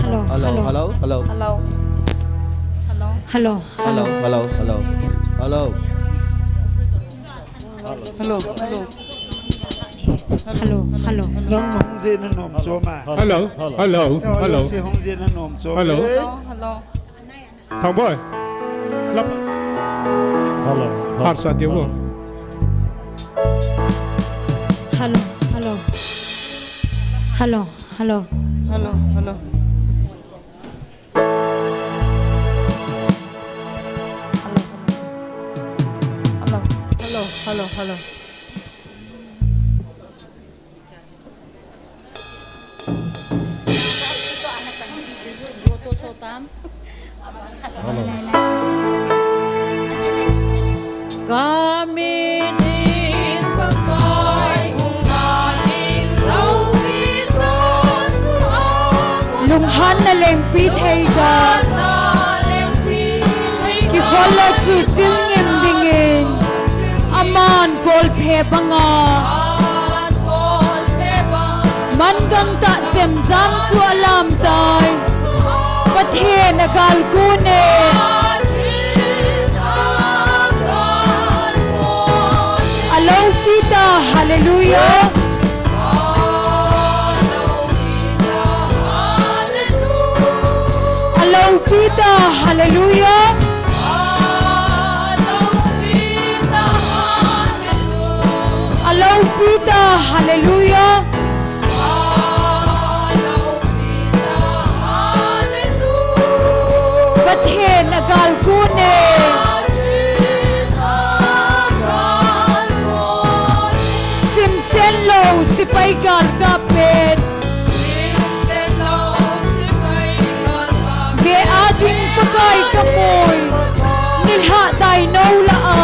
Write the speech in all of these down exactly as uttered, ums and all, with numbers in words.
Hello, hello, hello. Hello. Hello, hello, hello. Hello. Hello, hello. Hello, hello. Nang hung je na nom chom a. Hello, hello, hello. Hello, hello. Thang boy. Lap. Hello. Harsa dia bo. Hello, hello. Hello, hello. Hello, hello. Hello, hello. Hello, hello, hello, hello. Kami ding Pakai hung na ding lau mi tron su a. Lunghanna lengpi thei ga. Kikhol le chu chil ngim dingin. Aman kolphe banga. Man gangtah chemjam chu alam tai. Pathen agalkun e. Aloupi ta, hallelujah. Aloupi ta, hallelujah. Aloupi ta, hallelujah. Pathen agalkun e. Simsen lou, sipai galkap pen. Ve a ding Pakai kamui, nilhah dai nou lah a.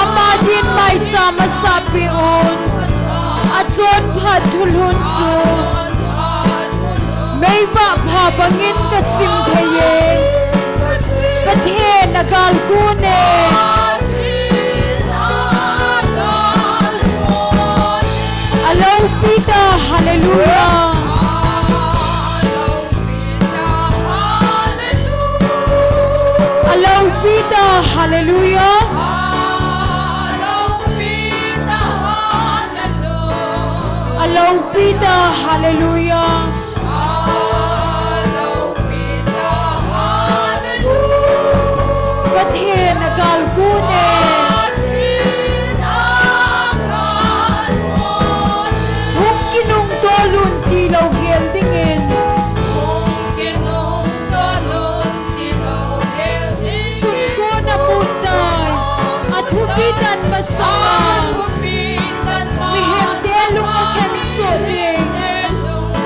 Ama din maicham asah peh un, achonphat thulhun chu. Meivah pha bangin kasim thei e. Pathen agalkun e. Aloupi ta, hallelujah. Aloupi ta, hallelujah. Aloupi ta, hallelujah. Pathen agalkun e. Hung kinungto lun tilou hel dingin. Sumkon amun tai, athupi tan masanga. Mihem te lung akhen soh ding.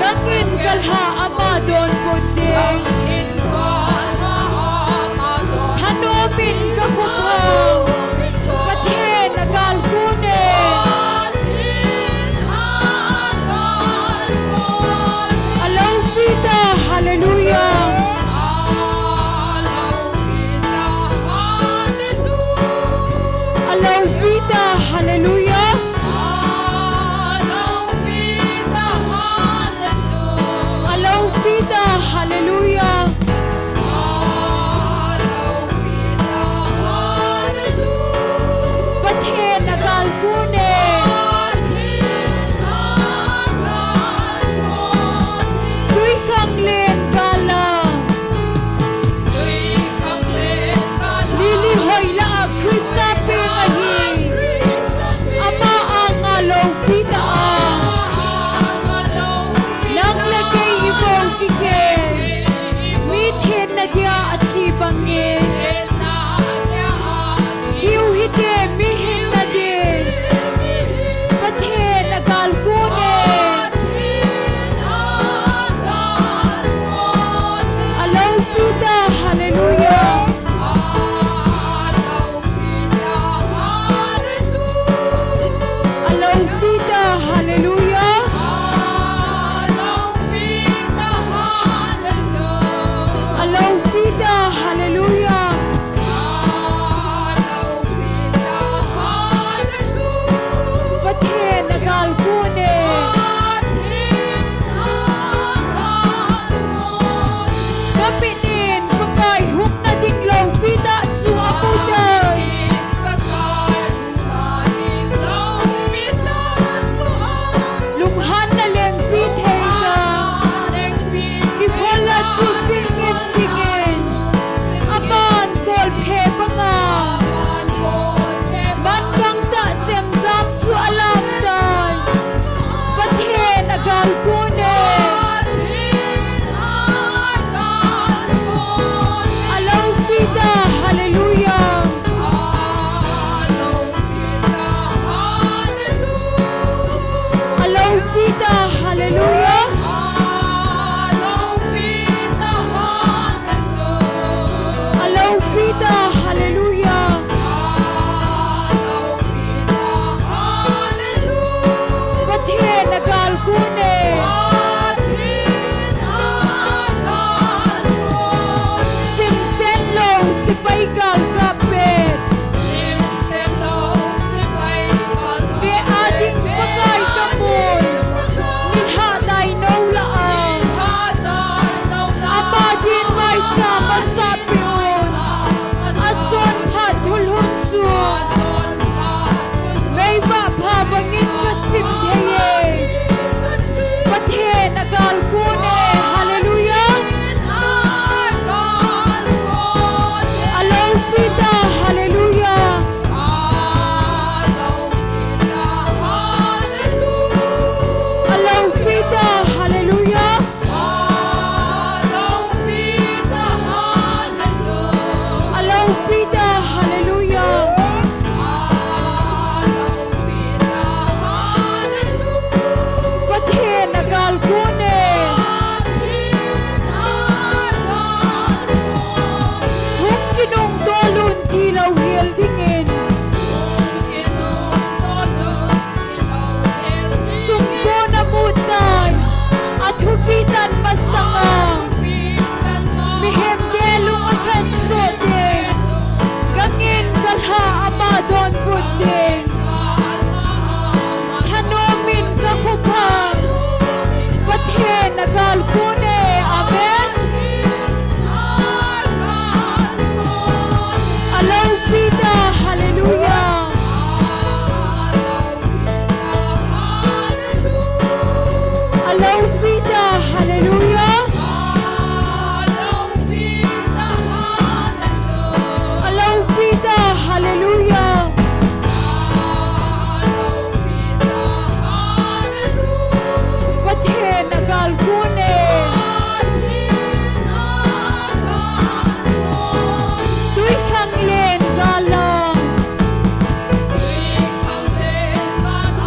Gangin kalha ama donbut ding. Thanom in kakhup ho. Pathen agalkun e. Aloupi ta, hallelujah. Aloupi ta, hallelujah. Aloupi ta, hallelujah. Kalkun e. Alopi ta, hallelujah. Alopi ta, hallelujah. Alopi ta, hallelujah. Pathen a kalkun e. Simsen lou, sepai galkap pen. Ve a ding Pakai kamun. Nilhah dai nou lah a. Ama din vaicha masa peh un. Achonphat thulhun chu. Meivah pha bangin kasim thei e. Pathen a kalkun e, hallelujah. Alopi ta, hallelujah. Alopi ta, hallelujah. Alopi ta, hallelujah. Pathen a kalkun e. Hung kinungto lun tilou hel dingin. Sumkon a mut tai, athupi tan masanga. Mihem te lung akhen sot ding. Gangin kalha ama donbut ding. Thanom in kakhup a. Pathen a kalkun e. Amen. Alopi ta, hallelujah. Alopi ta, hallelujah. Alopi ta, hallelujah. Pathen a kalkun e. Tuikhanglen gal a.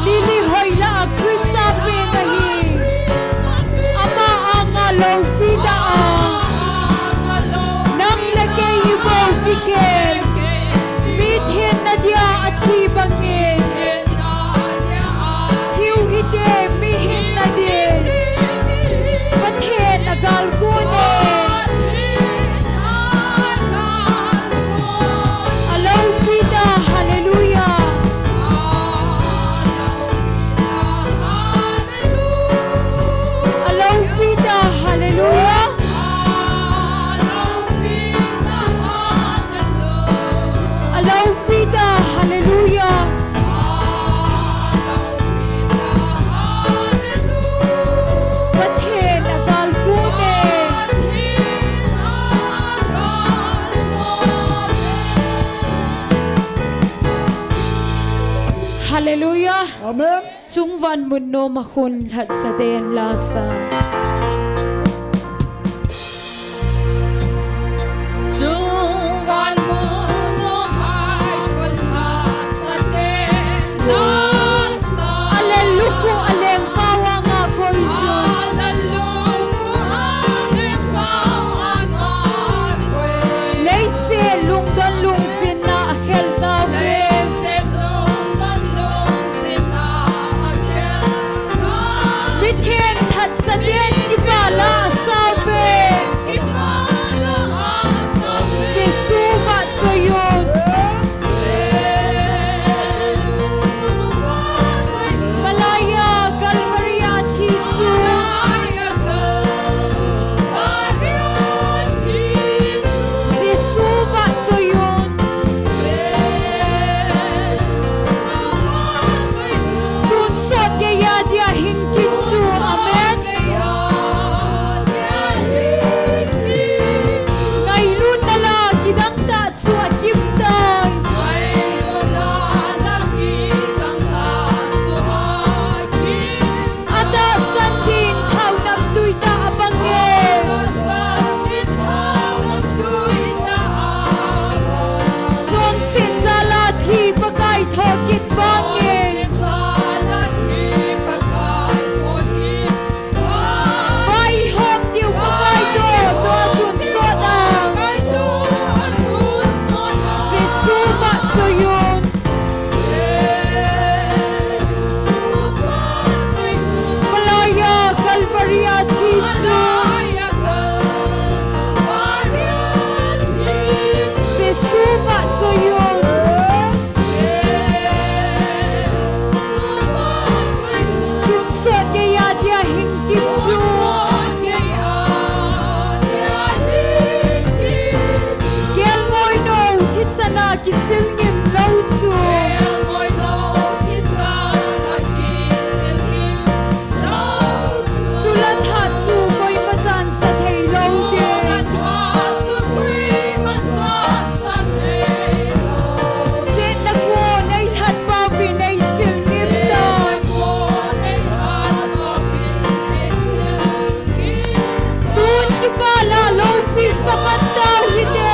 Lily hoilah a Christa peng ahi. Ama anga loupi ta a. Nang le kei i vou kikhel. Mi thenna dia athi bangin. Thiu hite mi hinna din. Pathen a kalkun e. Alopi ta, hallelujah. Alopi ta, hallelujah. Alopi ta, hallelujah. Pathen a kalkun e. Hallelujah. Amen. Chungvan mun nom a khun lhatsa den lasa. Chungvan mun nom a khun lhatsa den lasa. Aleluku aleng pawanga koi chu. Aleluku aleng pawanga koi. Leiset lungdon lungsin na akhel tau ve. Mithen thatsa ten kipah la asau ve. Jesu vahchoi un. Malaya Calvary a thi chu. Jesu vahchoi un. Tonsot geiya dia hing kit chu. Amen. kisil ngim lou chu. Chule tha chu koima chan sa thei lou ding. Setna kon ei lhat pau vin ei sil ngim tai. Tun kipah la loupi sa man tau hite.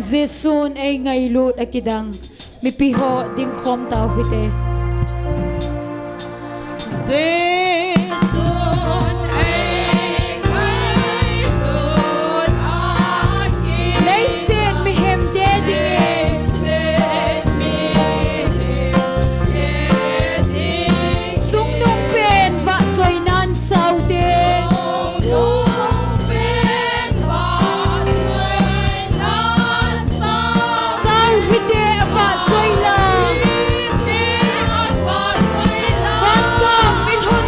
Jesun eingailut akidang. Mipi ho dingkhom tau hite. Jesun eingailut akidang. Leiset mihem te dingin. Leiset mihem te dingin. Chungnungpen vahchoinan saute. Chungnungpen vahchoinan sau. Sau hite avahchoi lang. Hite avahchoi lang. Vangam min hon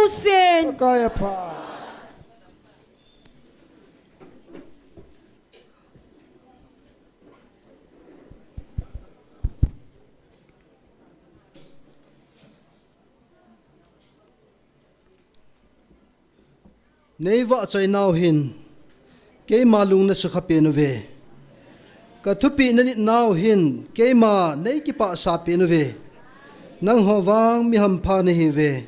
Sin. Pakai apha. Nei vahchoi nau hin, keima lung na sukha pen uve. Ka thupeh na nit nau hin, keima nei kipahsa pen uve. Nangho vang mi hampha na hiuve.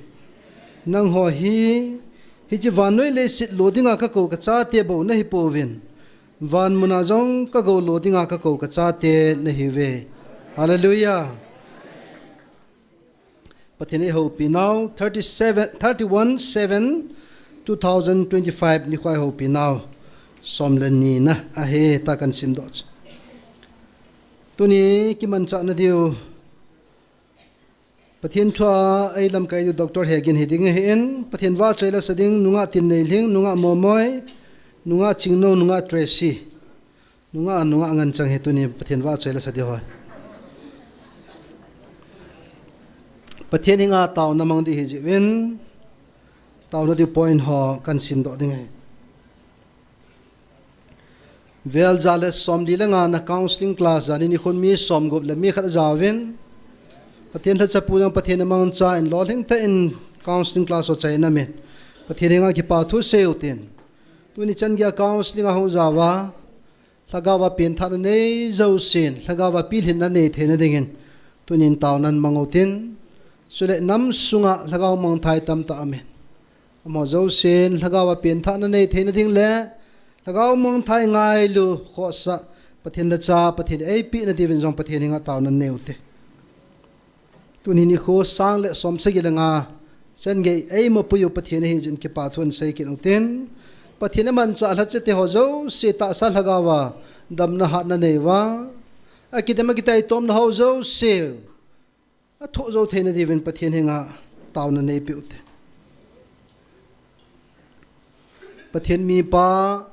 Nangho hi, hiche vannoi leiset lo dinga ka kou ka chate bou na hi pouvin. Van muna jong ka gou lo dinga ka kou ka chate na hiuve. Hallelujah. Pathen eihoupi nau, thirty-seven, thirty-one seven two thousand twenty-five nikho eihoupi nau. Som le ni na ahi ta kan simdoh chu. Tuni kimanchah na diu. Pathen thua ei lamkai diu Doctor Hegin hi ding ahin, Pathen vahchoi la sa ding, nungah Tinneilhing, nungah Momoi, nungah Chingno, nungah Tracy. Nungah, nungah Nganchang hi tuni Pathen vahchoi la sa diu hoi. Pathen henga taona mang di hi jiuvin, taona di point ho kan simdoh ding ahi. Vel ja le som li le nga na counseling class jani nikhun mi som gup le mi khat ajaovin. Pathen lhacha pu jong Pathen amangcha in lolhing tah in counseling class ho chaina min. Pathen henga kipa thu seiu tin. Tuni chan geiya counseling ahung jaova. Lhagao a penthahna nei jousen, lhagao a pilhinna nei theina dingin, tunin taonan mang utin, chule nam sunga lhagao mangthai tamtah amin. Amaho jousen, lhagao a penthahna nei theina ding le, lhagao mangthai ngailu khohsah, Pathen lhacha, Pathen eipehna diuvin jong Pathen henga taonan nei ute. Tuni nikho sang le som sagi le nga, chan gei eima puiu Pathen ahi jeh in kipa thu ahin sei kit utin. Pathen amanchah lhacha te ho jouse tahsa lhagao a, damna hatna neiuva. Akidam akitaitomna ho jouse. Athoh jou theina diuvin Pathen henga taona neipeh ute. Pathen mipa,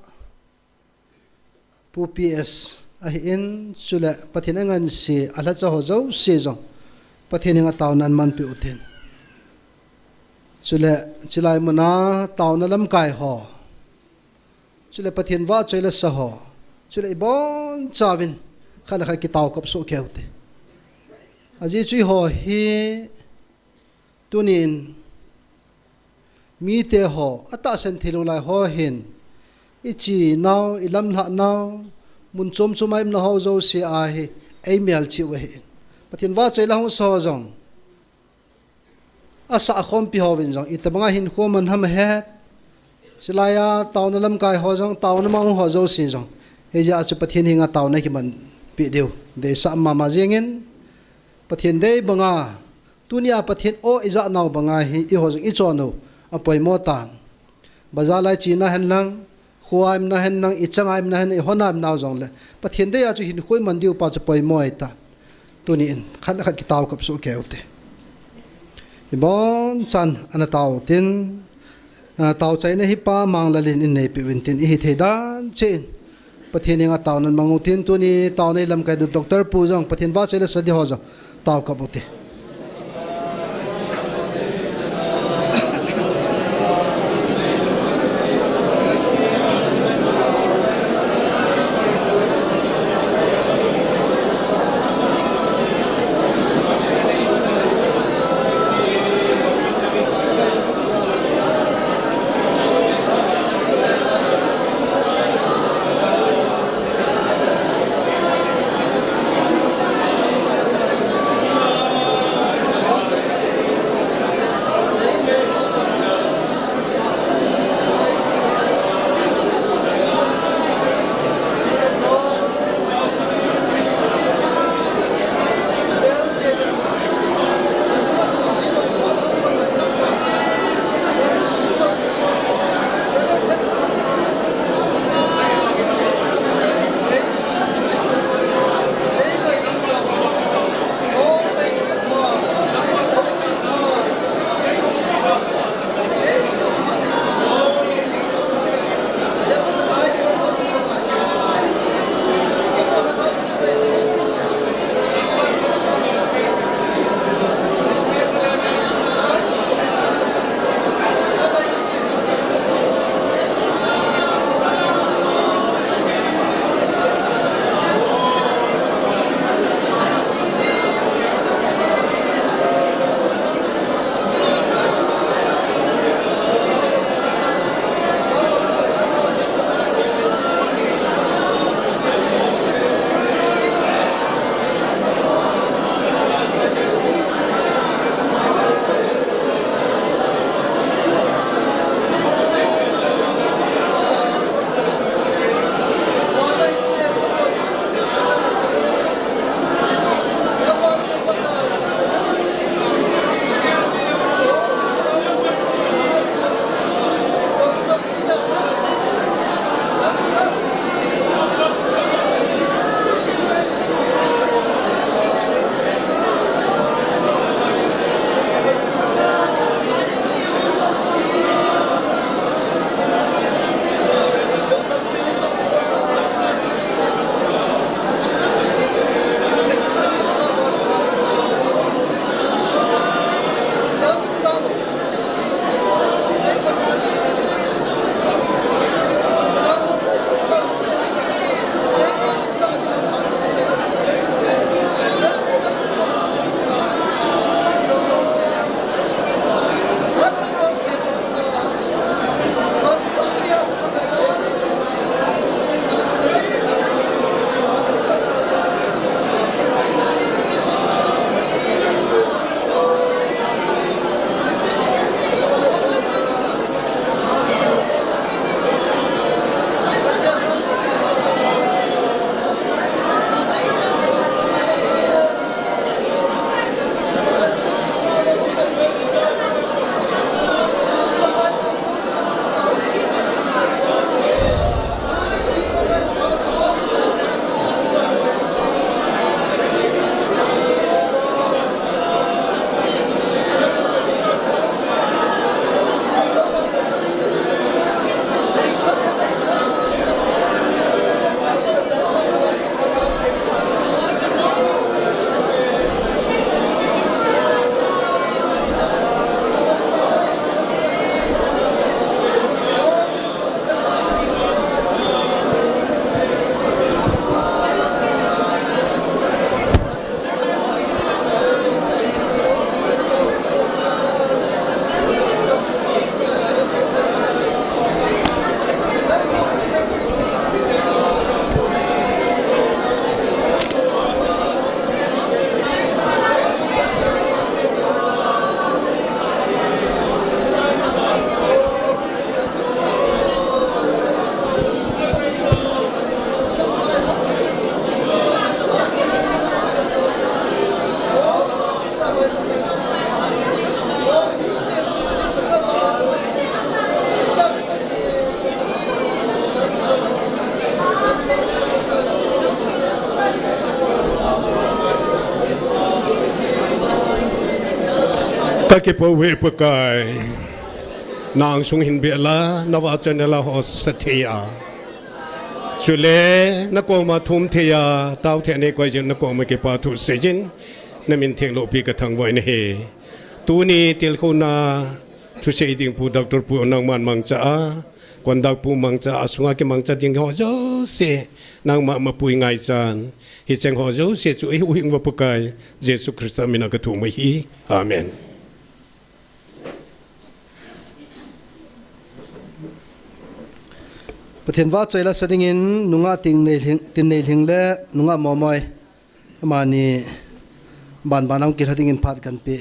Pu P S ahin, chule Pathen angansea lhacha ho jouse jong Pathen henga taonan manpeh utin. Chule chilai muna taona lamkai ho. Chule Pathen vahchoi la sa ho. Chule ibonchauvin khat le khat kitao kap soh kei ute. Ajeh chu eiho hi tunin mite ho, atahsan theilou lai ho hin, ichi nau, ilamlhah nau, mun chom chom a iumna ho jouse a hi, eimelchih u ahi. Pathen vahchoi la hung sa ho jong, asah akhompi hovin jong, itobanga hinkho man ham ahet. Chulaiya taona lamkai ho jong, taona mang ho jouse jong, hijeh a chu Pathen henga taona kimanpeh diu deisah mama jengin, Pathen dei banga, tunia Pathen o ijah nau banga hi eiho jong ichon u apoimo tan. Bazar lai chena henlang, khoa iumna henlang, ichanga iumna hen, ihona iumnau jongle, Pathen dei a chu hinkho iman diu pa chu poimo ahitan. Tunin khat le khat kitao kap soh kei ute. Ibonchan ana tao utin, a, taochaina hi Pa Manglal in eineipeh uvin tin, ihi thei dan cheh in Pathen henga taonan mang utin, tuni taona ilamkai diu Doctor Pu jong Pathen vahchoi la sa di ho jong tao kap ute. Kipa uve Pakai. Na angsung hin beh la, na vahchoina la ho sa thei a. Chule, na koma thum thei a, tao thei a nei koi jin na koma kipa thu sei jin, na min theng loupi ka thangvah in ahi. Tuni tilkhouna thusei ding pu, doctor pu nangman mangcha a, conduct pu mangcha a, asunga kimangcha ding ho jouse, nangma mapui ngai chan. Hicheng ho jouse chu eihuhhing uva Pakai, Jesu Christa mina ka thum ahi. Amen. Pathen vahchoi la sa dingin, nungah Tin Neilhing, Tin Neilhing le nungah Momoi, amani banban a hung kilha dingin phat kan pe.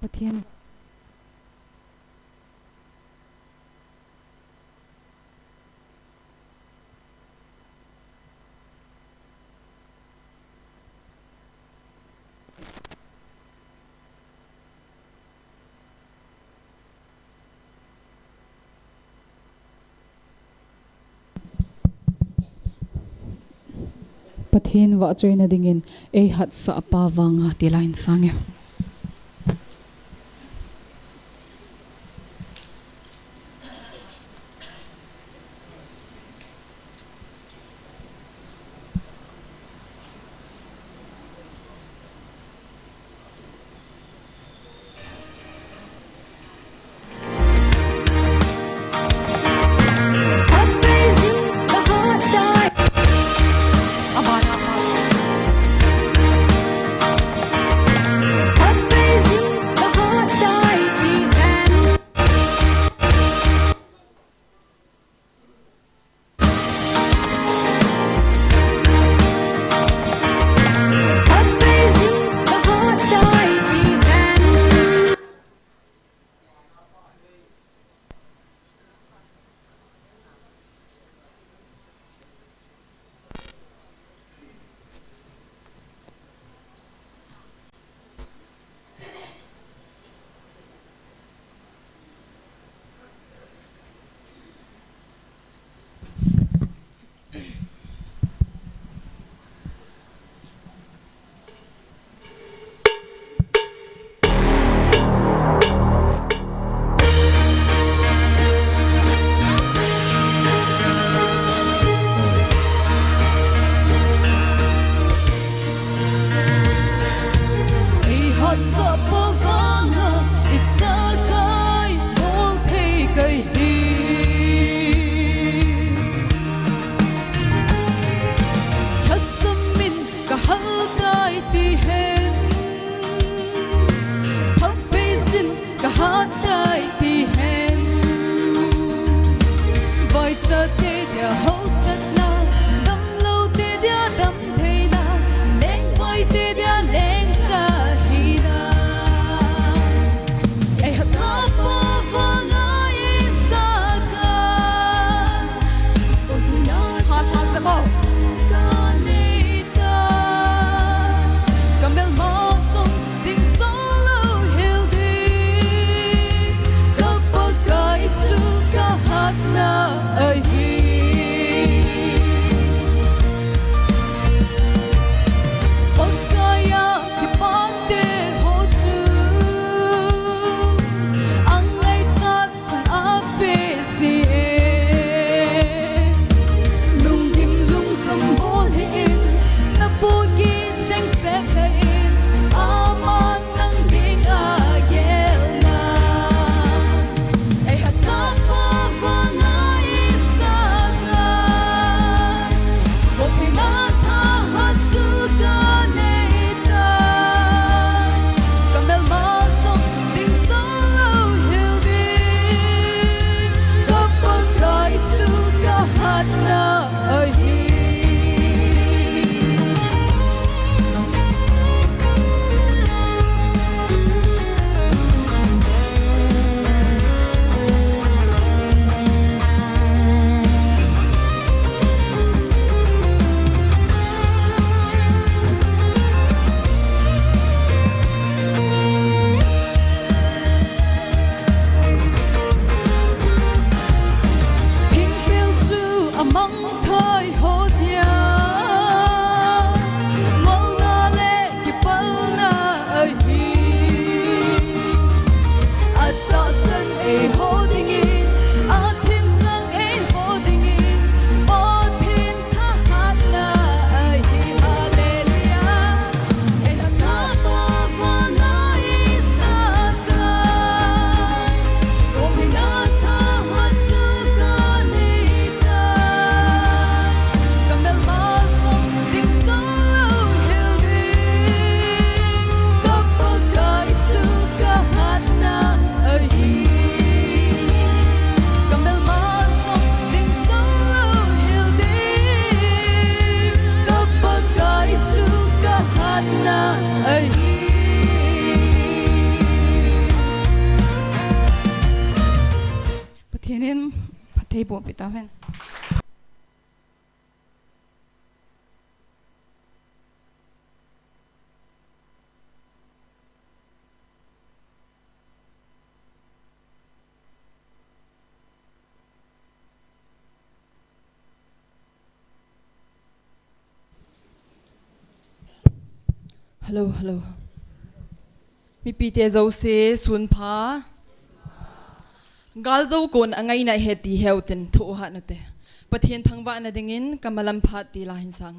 Pathen. Pathen vahchoina dingin, eihatsah pa vanga ti la in sange. Eihatsah pa vanga, eisakai bol thei kahi. Lhasam in kahal tai ti hen, phabeiyin kahat tai ti hen, vaichate dia hausatna, damloute dia damtheina, lengvaite dia lengcha hina. Eihatsah pa vanga eisakai. Hatha sabo. Kamelma jong ding solo hel ding. Thei boh pi ta hen. Hello, hello. Mipi te jouse, sun pha. Gal jou kon a ngaina he ti heu tin thu u hat nute. Pathen thangvahna dingin ka malam phat ti la hin sang.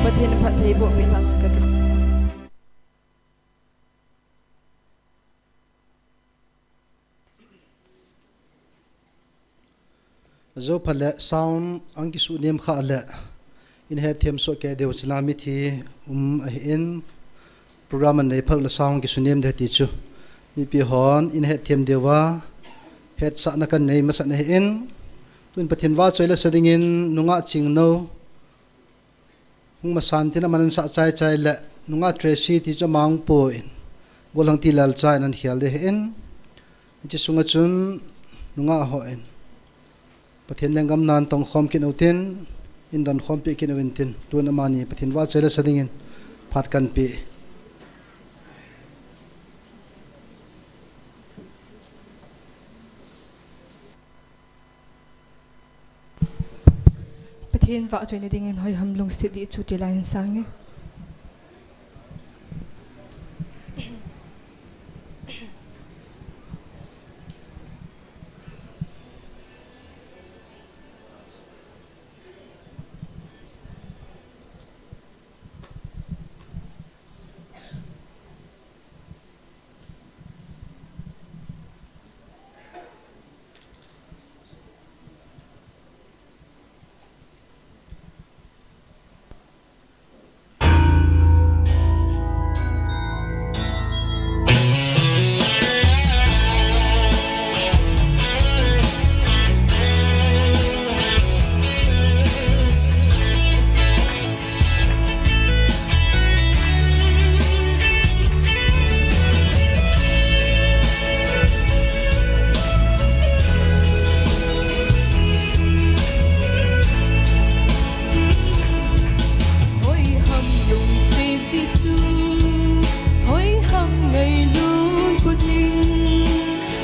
Pathen phatthei boh pi tang ka. Jou phat le sound ang kisunem kha le in hetthem soh kei diu china mithi um ahin, program anei phat le sound kisungem ding ti chu mipi hon in hetthem diuva hetsahna kanei masat ahin, tun Pathen vahchoi le sa dingin nungah Chingno Hung masan tin aman an sah chai chai le, nungah Tracy ti chu ama hung pui in, golhang ti lal chai nan hial de hin. Hiche sunga chun nungah ho in Pathen lenggam nan tong khom kit u tin, in don khom pi kit u in tin, tun amani Pathen vahchoi le sa dingin phat kan pe. Pathen vahchoina dingin hoiham lungset dih chu ti lai in sang e. Hoiham lungset dih chu, hoiham ngailut ding,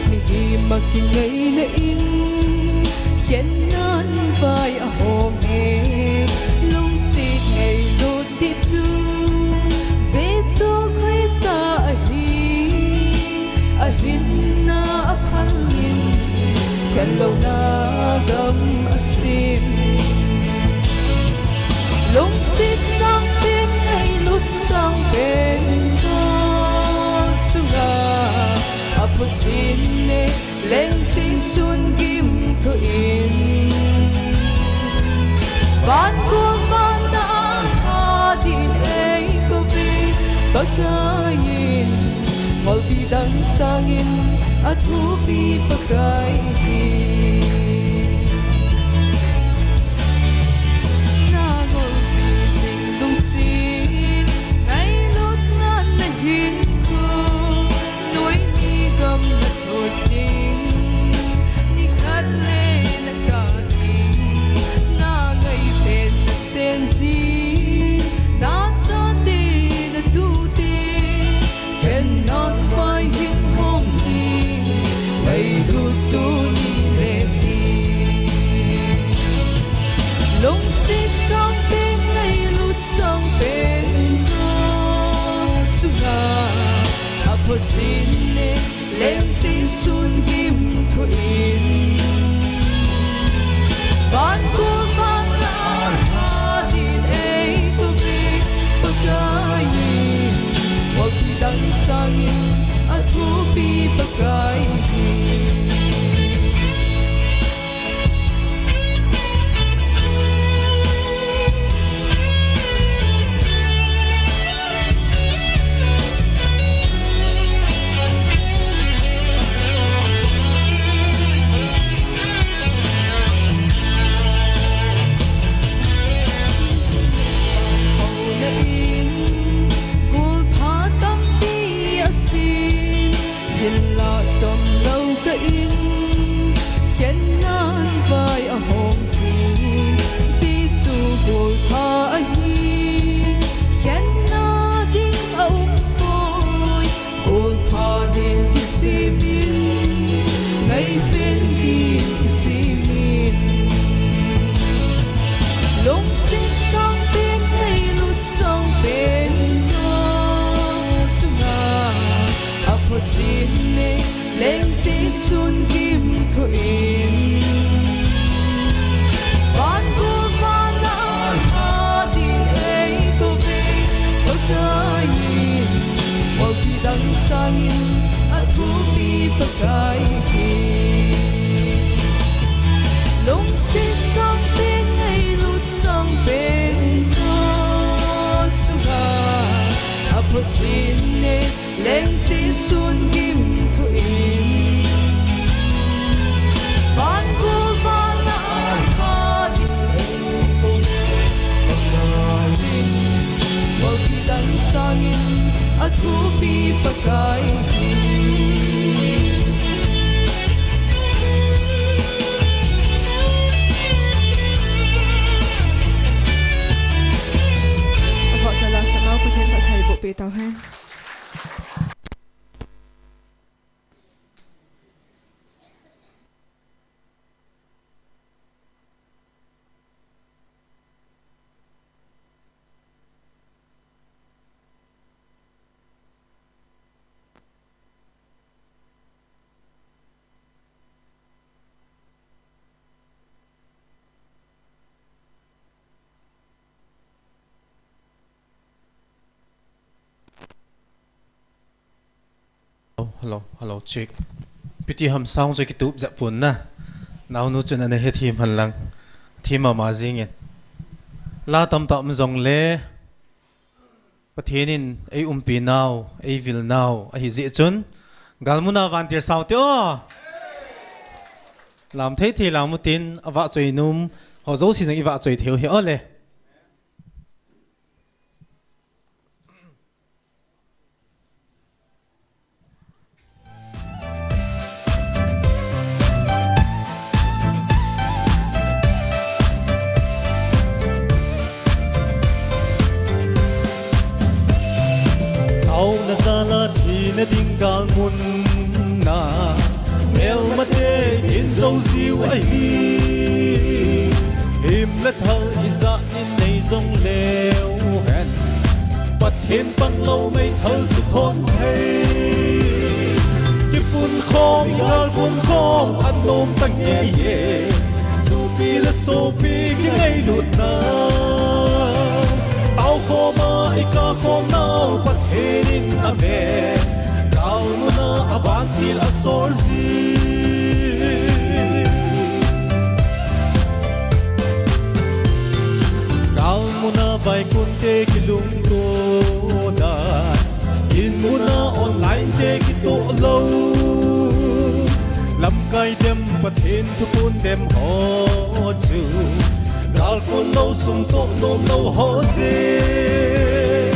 mihem a kingaina in, khenna vai a hom e, lungset ngailut dih chu, Jesu Christa ahi, ahinna aphal in, khenlouna gam asim. Lungset sangpen, ngailut sangpen ka chunga, aphutchin e, lengsin sun gim thu in. Van gol van a tha din eikouve, Pakai in, ngolpi dang sangin athupi Pakai hi. Na ngolpi jing lungset, ngailutna nahin khu, noimi gam na thot ding, nikhat le nakah ding, na ngai pen nasen jing, nachate natute, khenna vai hin hom ding, ngailut tuni le ni. Lungset sangpen, ngailut sangpen ka chunga, aphutchin e, lengsin sun gim thu in. Van gol van a tha din eikouve, Pakai in, ngolpi dang sangin athupi Pakai hi. Hona in, golpha tampi asim, hinlah chomlou ka in, Hello, hello, check. Piti ham sound chu kitup jep pon na. Naonu chun ana hethem hen lang. Thim mama jingin. La tamtah um jongle, Pathen in eiumpi nau, eivil nau ahi jeh chun, galmuna vantil sao te o. Lam thei thei lam utin, avahchoi nom ho jouse jong ivahchoi thei u hite o le. Taona jal a thina ding galmun a, melmate in jou jiu ahi. Himle thal ijat in nei jong leu hen, Pathen panglou meithal chu thon thei. Kipunkhom, igalpunkhom anom tange e. Sopi le sopi kingailutna, taokhom a ikakhom nau Pathen in ave. Galmun a vantil asol jin. Galmun a vaikunte kilungto dan, inmun a online te kitoh lou, lamkai dem Pathen thuphon dem ho chu, galkon lou sumtoh nom lou ho jeh.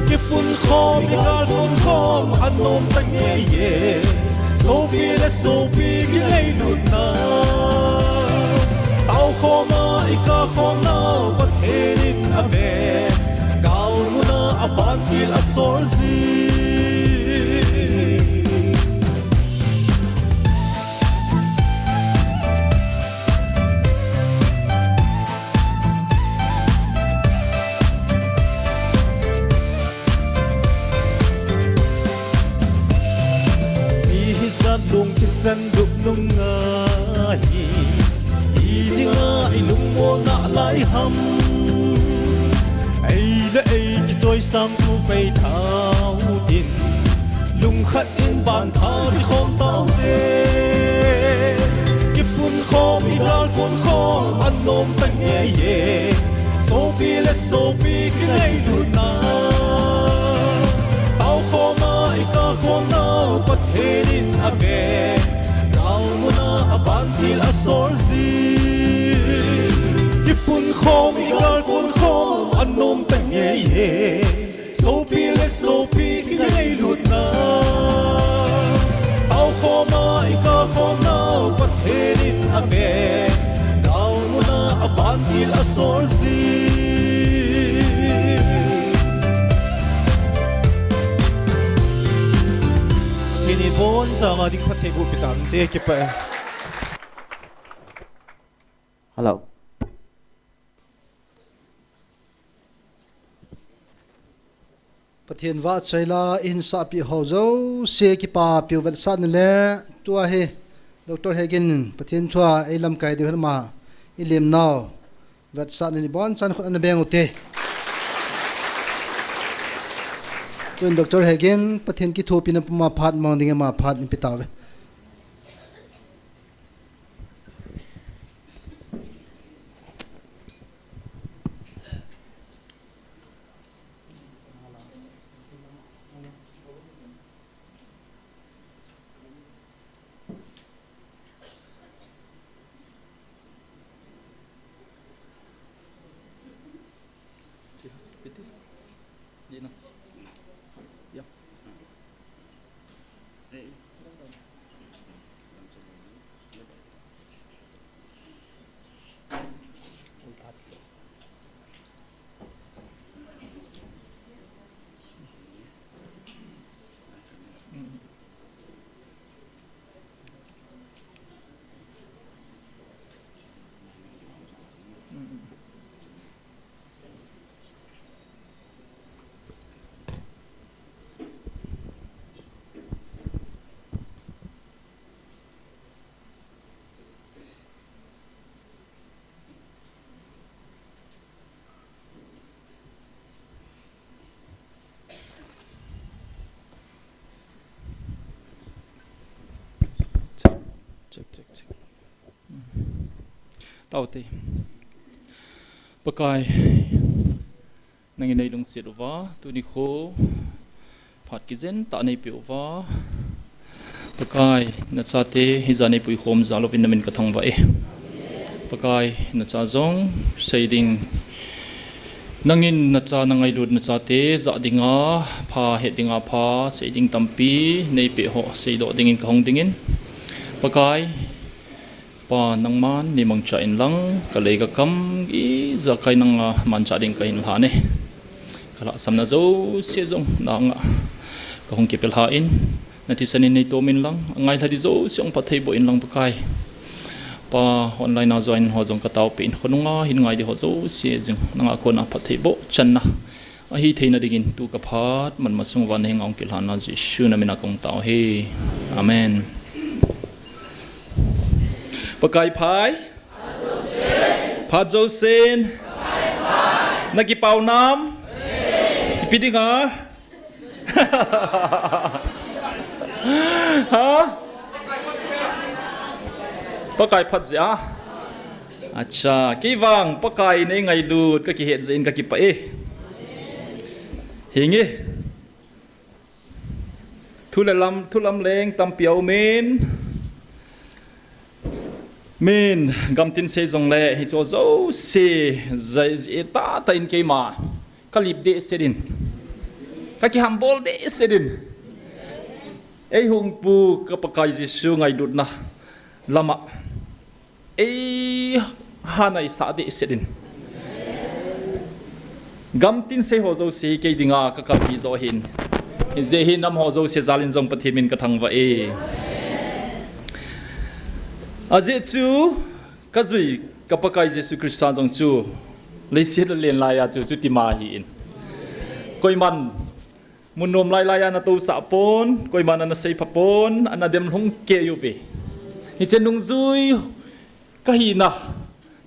Kipunkhom, igalpunkhom anom tange e. Sopi le sopi kingailutna, taokhom a ikakhom nau Pathen in ave. Galmun a vantil asol jin. Mi hijat lung thisen lupna nunga hi, i dinga ilungmolna lai ham? Ei le ei kichoisang tu pei thau din, lungkhat in vantha jikhom taute. Kipunkhom, igalpunkhom anom tange e. Sopi le sopi kingailutna, taokhom a ikakhom nau Pathen in ave. Galmun a vantil asol jin. Kipunkhom, igalpunkhom anom tange e. Sopi le sopi kingailutna, taokhom a ikakhom nau Pathen in ave. Galmun a vantil asol jin. Pathen in ibonchauva ding phatthei boh pi tante, kipah e. Hello. Pathen vahchoi la ihin sahpeh ho jouse kipapi u vetsahna le tua hi Doctor Hegin in Pathen thua eilamkai diu hen ma ilim nau vetsahna ni bonchan khut ana beng ute. Tun Doctor Hegin Pathen kithopina puma phat mang ding ama phat ipi tauve. Taute. Pakai, nangin neilungset uva, tuni kho phat kijen tah neipeh uva, Pakai, nachate hija neipui khom jal uvin namin kathangvah e. Pakai, nacha jong seiding, nangin nacha nangailut nachate jah dinga pha, het dinga pha, seiding tampi neipeh ho, seidoh dingin kahung dingin, Pakai, Pa, nangman neimangcha inlang, kalei kakam ijakai nanga mancha ding kahin lhan e. Kalhahsamna jouse jong nanga kahung kipelhan, nathisan in neitom inlang, angailha ding jouse hung phatthei boh inlang Pakai. Pa, online a join ho jong kataopeh in, khonunga hin ngai ding ho jouse jong nanga kona phatthei boh channa ahi theina dingin tu kaphat manma sung uva nahenga hung kilhanna Jesu namina kahung tao e. Amen. Pakai phai. Phat jousen. Nakipah nam? Ipi dinga? Ha? Pakai phat jeh a? Acha, keivang Pakai neingailut kakihet jeh in kakipah e. Hinge. Thu le lam, thu lamleng tampi aumin. Min, gamtin sei jongle, hiche jouse, jai, jai, tahtah in keima kalip dehset in, kakihambol dehset in, eihung pu ka Pakai Jesu ngailutna lama eiha naisah dehset in, gamtin sei ho jouse kei dinga kakalpi jo ahin, hijeh hin nam ho jouse jal in jong Pathen min kathangvah e. Ajeh chu kajui ka Pakai Jesu Christa jong chu leiset alen laiya chu chutima ahin, koiman mun nom lailai a ana tousah pon, koiman ana seipha pon, ana demlhung kei uve. Hiche nungjui kahina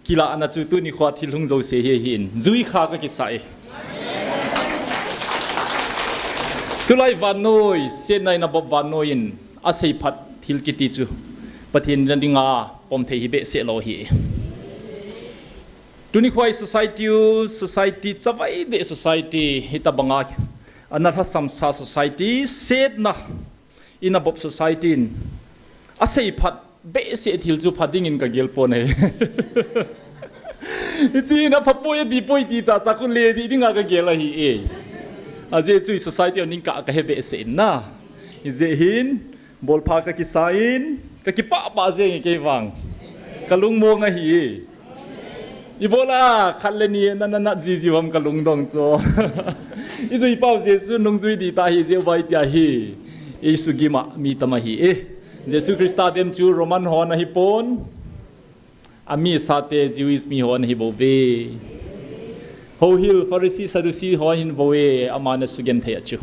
kilahna chu tuni khoa thil hung jouse hi ahin, jui kha kakisa e. Tulai vannoi, setna in abop vannoi in aseiphat thil kiti chu Pathen na dinga pom thei hi behseh lou ahi. Tuni khoa society u, society chavai deh society, hitobanga ana lhasamsa society, setna in abop society in aseiphat behseh thil chu pha dingin kagel pon ahi. Hiche in apha poi, adih poi ti chacha khu le dih dinga kagel ahi e. Ajeh chu society a ning kah kahe behseh in na. Hijeh hin, bolpha kakisa in, kakipah pah jeng e keivang. Kalung mong ahi. Ibola khat le ni nana nat jiji ham kalungdong chu. Ijui pau Jesu nungjui dih tah ahi jeh uva itia hi. Jesu gima mi tam ahi e. Jesu Christa dem chu Roman hon ahipon, amisate Jewish mi hon ahi bouve. Houhil Pharisee Sadducee hon ahin bouve, ama ana sugenthei a chu,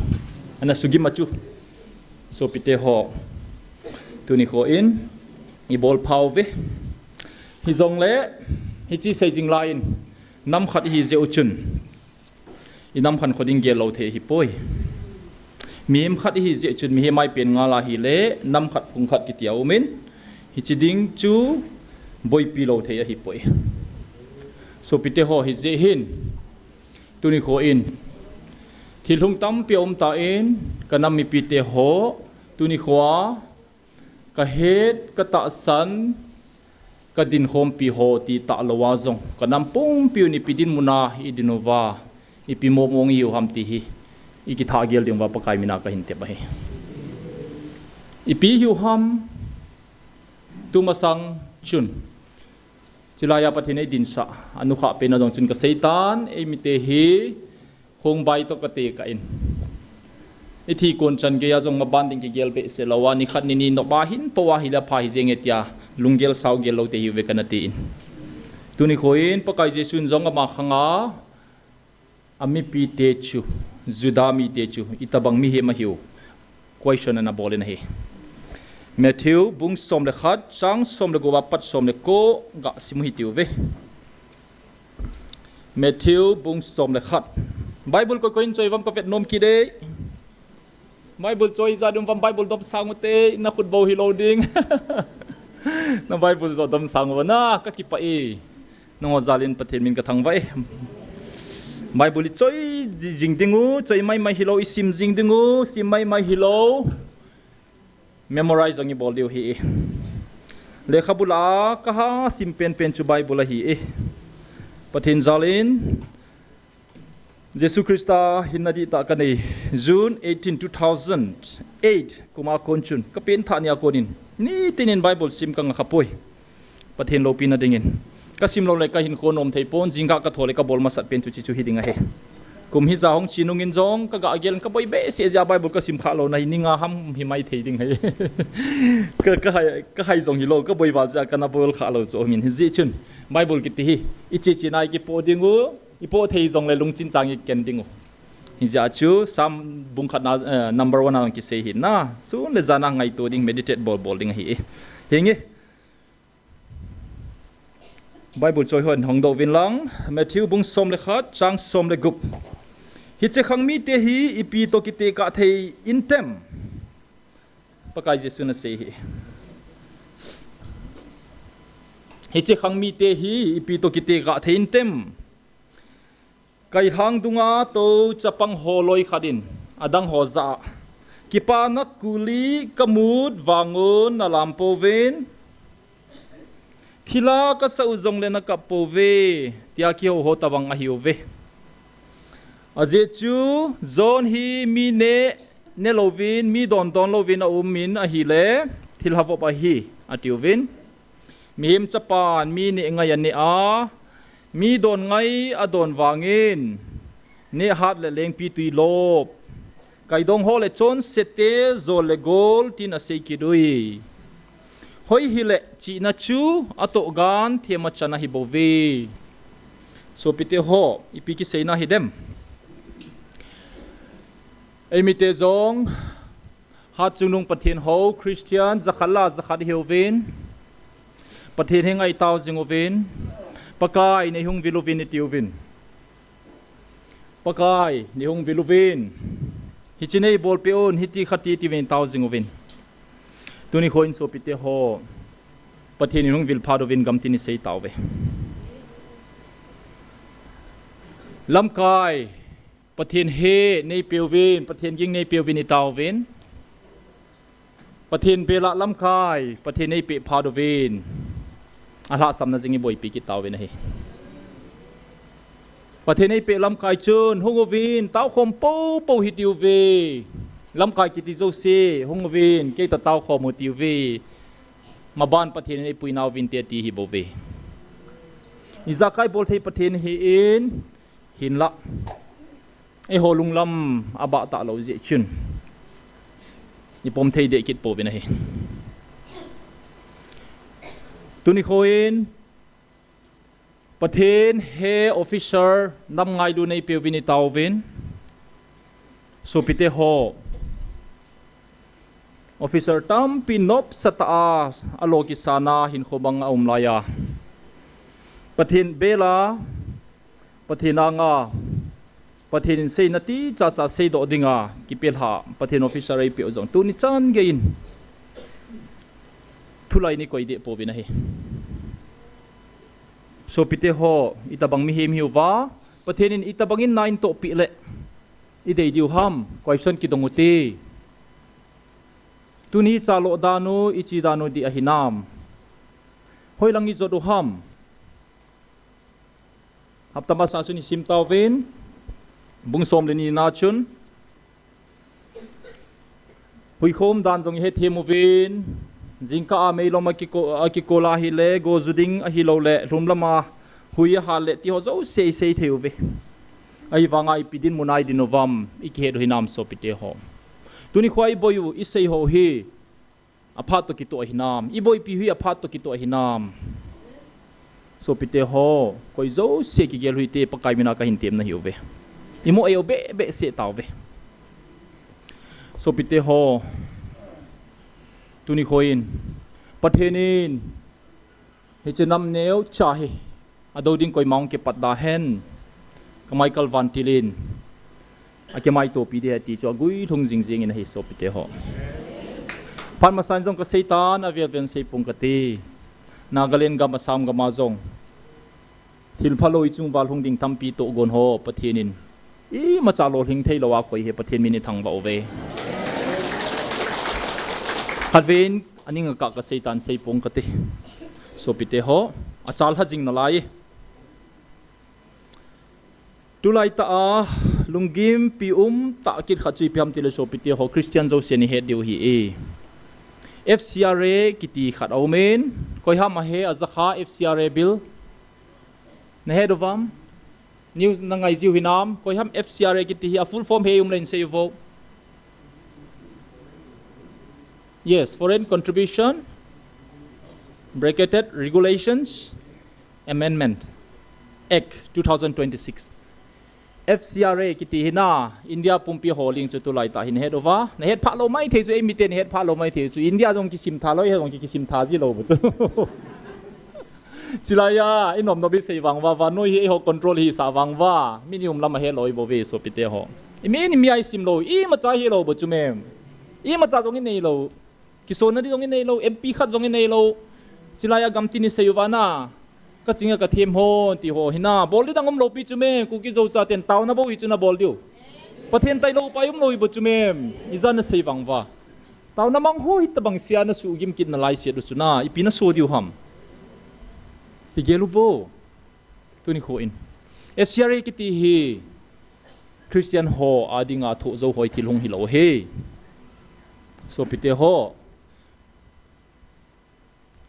ana sugim a chu. Sopite ho, tuni khoa in ibolpha uve. Hijongle, hiche seijing lai in, nam khat ihi jeh u chun inam khankho ding gel lou thei ahipoi. Mihem khat ihi jeh chun mihem a ipen ngal ahile, nam khat phung khat kiti aumin, hiche ding chu boipi lou thei ahipoi. Sopite ho, hijeh hin tuni khoa in thil hung tampi aum tan, kanam mipite ho, tuni khoa kahet, katahsan, kadinkhompi ho ti tahlou a jong, kanam pumpiu in ipi dinmun a idin uva, ipi mong mong ihiu ham ti hi ikithah gel ding uva Pakai mina kahin tep ahi. Ipi hiu ham, tumasang chun chulaiya Pathen eidinsah anukhah pen a jong chun kaseitan, eimite hi hung bai toh katekah in, ithi kon chan geiya jong maban ding kigel behseh louva, nikhat nini nop a hin pou ahile apha hijenge tia lunggel saogel lou te hiuve kana tin. Tuni khoa in Pakai Jesun jong ama khanga amipite chu, Juda mite chu itobang mihem ahiu, question ana bol in ahi. Matthew bung som le khat, chang som le gup a pat som le ko gasim u hitiuve. Matthew bung som le khat. Bible koi koi in choi uvam, kavet nom kit e. Bible choi ijat um uvam, Bible dop sang ute, nakhut bou hilou ding. Na Bible jo dom sang uva na, kakipah e. Nangho jal in Pathen min kathangvah e. Bible ichoi jing ding u, choi maimai hilou, isim jing ding u, sim maimai hilou. Memorize jong ibol diu ahi e. Lekhabu lah a kaha sim penpen chu Bible ahi e. Pathen jal in Jesu Christa hinna dihtah kanei, June eighteen, two thousand eight kum a kon chun, kapengthah ni a kon in, nitin in Bible sim kangah khapoi. Pathen loupina dingin. Kasim lou le kahinkho nom thei pon, jingkah kathou le kabol masat pen chu hiche chu hiding ahi. Kum hija hung che nung in jong, kagah gel in kaboi behseh jeh a Bible kasim khah louna hi, ni nga ham himai thei ding ahi. Ka, kahai, kahai jong hilou, kaboi val jeh a kana bol khah lou chu um in. Hijeh chun, Bible kiti hi, iche che nai kipoh ding u, ipoh thei jong le lungchin chang iken ding u. Hijeh a chu, Psalm bung khat na, eh, number one a jong kisei ahi na. Sun le jan a ngaito ding, meditate bol bol ding ahi e. Henge. Bible choi hon hongdoh uvin lang, Matthew bung som le khat, chang som le gup. Hiche khang mite hi ipi toh kitekah thei intem? Pakai Jesun asei ahi. Hiche khang mite hi ipi toh kitekah thei intem? Kailhang dunga tou chapang holoi khat in adang ho jah a, kipana kuli kamut vangun nalam pouvin, thilha kasah u jongle nakap pouve, tia kihou ho tobang ahiuve. Ajeh chu, John hi mi neh, neh louvin, mi don don louvin aum in ahile, thilha vop ahi, atiuvin. Mihem Chapan mi neh ngai aneh a, mi don ngai adon vangin, neh hat le lengpitwi lop, kaidong ho le chonsete jol le gol tin asei kit ui. Hoi hile chihna chu atoh gan themachan ahibouve. Sopite ho, ipi kiseina hidem? Eimite jong, hatchungnung Pathen hou, Christian, jakhat lah jakhat ihiuvin, Pathen henga itao jing uvin, Pakai neihung vil uvin itiuvin. Pakai neihung vil uvin. Hiche neibolpeh un, hiti khati tiuvin tao jing uvin. Tuni khoin sopite ho, Pathen in hung vil phat uvin gamtin isei tauve. Lamkai, Pathen he neipeuvin, Pathen ging neipeuvin itauvin. Pathen bel a lamkai, Pathen neipeh phat uvin, alhahsamna jing iboipi kit tauvin ahi. Pathen neipeh lamkai chun, hung uvin, taokhom poupou hitiuve. Lamkai kiti jouse, hung uvin, keitoh taokhom u tiuve. Maban Pathen in eipuinauvinte ti ahibouve. Ijakai bolthei Pathen ahin, hinlah, eiho lunglam abah talou jeh chun, ipom thei deh kit pouvin ahi. Tuni khoin, Pathen he officer nam ngailu neipeuvin itauvin. Sopite ho, officer tampi nopsatah a, alo kisana hinkho bang aum laiya, Pathen bel a, Pathen anga, Pathen in seina tichacha seidoh dinga kipelhah Pathen officer eipeh u jong tuni chan geiyin thulai nikoi deh pouvin ahi. Sopite ho, itobang mihem ihiuva, Pathen in itobangin na eitohpeh le idei diu ham, question kidong ute. Tuni ichaloh dan u, iche dan u dih ahinam? Hoilang ijot u ham? Hapta masa chun isim tauvin, bung som le ni na chun, huikhom dan jong ihethem uvin, jingkah a meilom akiko-, akikol ahile, go ju ding ahiloule, lhumlama hui ahal le tiho jouse isei thei uve. Ahivanga ipi dinmun a idin uvam, ikihet u hinam sopite ho? Tuni khoa iboi u, isei ho hi aphat toh kitoh ahinam? Iboipi u hi aphat toh kitoh ahinam? Sopite ho, koi jouse kigel u hite, Pakai mina kahin temna ahiuve. Imo eiu behbeh seh tauve. Sopite ho, tuni khoin, Pathen in hiche nam neocha hi adou ding koima hung kipat da hen, ka Michael Van Til in akimaitopi ding ahi ti chu aguilhung jingjing in ahi sopite ho. Phat masan jong kaseitan, avel vel in seipong kate. Nagaland gam, Assam gam a jong thil phalou i chung uva hung ding tampi togon ho Pathen in imacha lolhing thei lou a koi hi Pathen min i thangvah uve. Khatvei in aning a kah kasei tan, seipong kate. Sopite ho, achal ha jing nalai. Tulai tah a lunggimpi um tah kit khat chu ipi ham tile sopite ho, Christian jouse nahet diu ahi e. F C R A kiti khat aumin, koi ham ahe, ajakha F C R A bill. Nahet uvam? News nangai jiu hinam? Koi ham F C R A kiti hi, a full form he um le in seiyu vo. Yes, Foreign Contribution, bracketed, Regulations, Amendment Act two thousand twenty-six. F C R A kiti hi na, India pumpi ho ling chu tulai tah hin het uva. Nahet phalou maithei chu, eimite nahet phalou maithei chu. India jong kisim tha lou, eiho jong ki, kisim tha ji lou bu chu. Chilai a, i nom nom i sei vang uva, vannoi hi eiho control hi sa vang uva. Mi ni um lam a helou i bou ve sopite ho. I mi ni mi a i sim lou, imacha helou bu chu mem. Imacha jong i neilou. Kisonna di jong i neilou, M P khat jong i neilou. Chilai a gam tin i sei uva na. Ka ching a ka them ho, ti ho hi na. Bol di dang um lou pi chu me, Kuki Zo chaten taona bou hi chu na bol diu. Pathen tailou pai um lou hi bou chu mem. Ijat na sei vang uva. Taona mang ho hi tabang sia na sugim kit nalai sia du chu na. Ipi na so diu ham. Ti gel u vo. Tuni kho in. F C R A kiti hi Christian ho a dinga thoh jou hoi thil hung hilou ahi. Sopite ho.